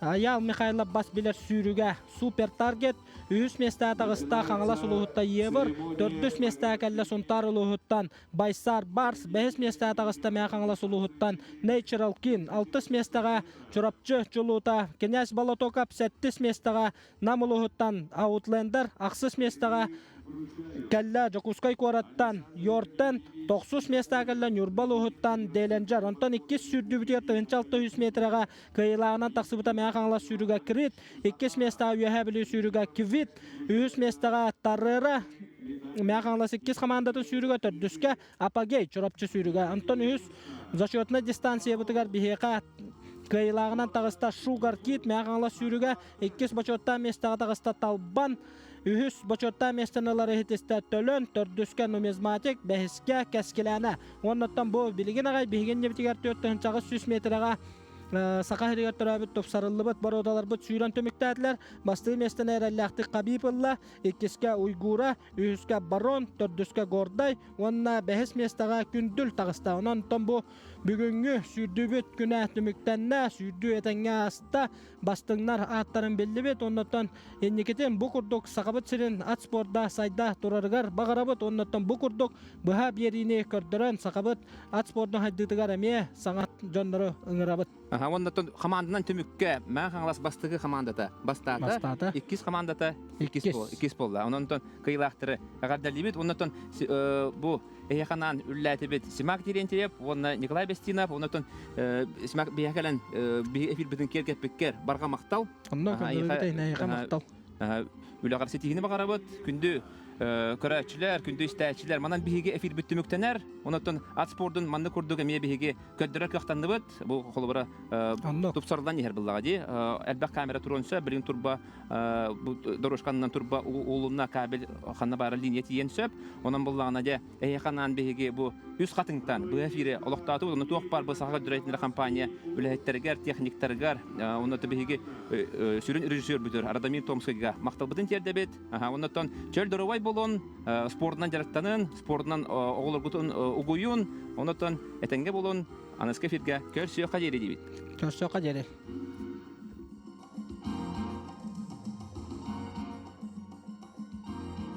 Айаал Михайлов бас билэр сүүрүгэ Супер Таргет, үһүс миэстэҕэ таҕыста Хаҥалас улууһуттан Евр, төрдүс миэстэҕэ кэллэ Сунтаар улууһуттан Байсар Барс, бэһис миэстэҕэ таҕыста Мэҥэ Хаҥалас улууһуттан Natural King, алтыс миэстэҕэ Чурапчы Чулуута Князь Болотоков, сэттис миэстэҕэ Нам улууһуттан Аутлендер ахсыс миэстэҕэ кэллэ Дьокуускай куораттан Йортен тохсус миэстэҕэ кэллэ Ньурба улууһуттан Деленджер. Онтон иккис сүүрдүүбүтүгэр 1600 метрэҕэ кыайыылааҕынан тахсыбыта Мэҥэ Хаҥалас сүүрүгэ Крит, иккис миэстэҕэ Үөһээ Бүлүү сүүрүгэ Квит, үһүс миэстэҕэ Таррера Мэҥэ Хаҥалас иккис хамаандатын сүүрүгэ, төрдүскэ Апогей Чурапчы сүүрүгэ. Онтон үһүс зачетнай дистанциябытыгар биһиэхэ кыайыылааҕынан таҕыста Шугар Кит Мэҥэ Хаҥалас сүүрүгэ, иккис бочуоттаах миэстэҕэ таҕыста Талбан, үһүс бочуоттаах миэстэни ылар иһитистэ Төлөн, төрдүскэ Нумизматик, бэһискэ Кэскилээнэ. Уоннаттан бу билигин аҕай биһиги иннибитигэр 4800 метрэҕэ Саха сиригэр төрөөбүт тупсарыллыбыт боруодаларбыт сүүрэн түмүктээтилэр. Бастыы миэстэни эрэллээхтик Хабиб ылла, иккискэ Уйгура, үһүскэ Барон, төрдүскэ Гордай уонна бэһис миэстэҕэ Күндүл таҕыста. Онон бу бүгүҥҥү сүүрдүүбүт күнэ түмүктэннэ, сүүрдүү этэҥҥэ ааста, бастыҥнар ааттарын биллибит. Оннуттан инникитин бу курдук Сахабыт сирин ат спорда сайда турарыгар баҕарабыт. Оннуттан бу курдук быһа биэриини көрдөрөн Сахабыт ат спордун хайдыытыгар эмиэ саҥа дьоннору ыҥырабыт. Аха, уонна хамаанданан түмүккэ Мэҥэ Хаҥалас бастакы хамаандата бастаата, Бастаата. иккис хамаандата иккис, иккис буолла. Онон кыйылаахтары эҕэрдэлиибит. Оннотон бу эһиэхэ анаан үллээтибит Симак Терентьев уонна Николай Бестинов. Оннотон Симак биһиэхэ кэлэн биһи эфирбитин киэргэппиккэр барҕа махтал. Онно көмөлөбүт махтал. Үлэҕэр ситиһиини баҕарабыт. Күндү көрөөччүлэр, күндү истээччилэр, манан биһиги эфирбит түмүктэнэр. Онон ат спордун маннык курдук эмиэ биһиги көрдөрөр кыахтанныбыт. Бу холобура тупсарыллан иһэр буоллаҕа дии. Элбэх камера туруон сөп, билигин турба бу дорожканнан турба уулунна кабель ханна баара линия тиийэн сөп. Онон буллаҕына дьэ эһиэхэ анаан биһиги бу үс хатыҥтан быһа эфири олохтоотубут. Онно туох баар бу Саха көрдөрөр компания үлэһиттэригэр, техниктарыгар, онно биһиги сүрүн режиссербүтүгэр Радомир Томскайга махталбытын тиэрдэбит. Оннуттан чөл доруобай болун, спордунан дьарыктанын, спордунан оҕолоргутун угуйун, оннуттан этэҥҥэ болун, аныска эфиргэ көрсүөххэ диэри диибит. Көрсүөххэ диэри.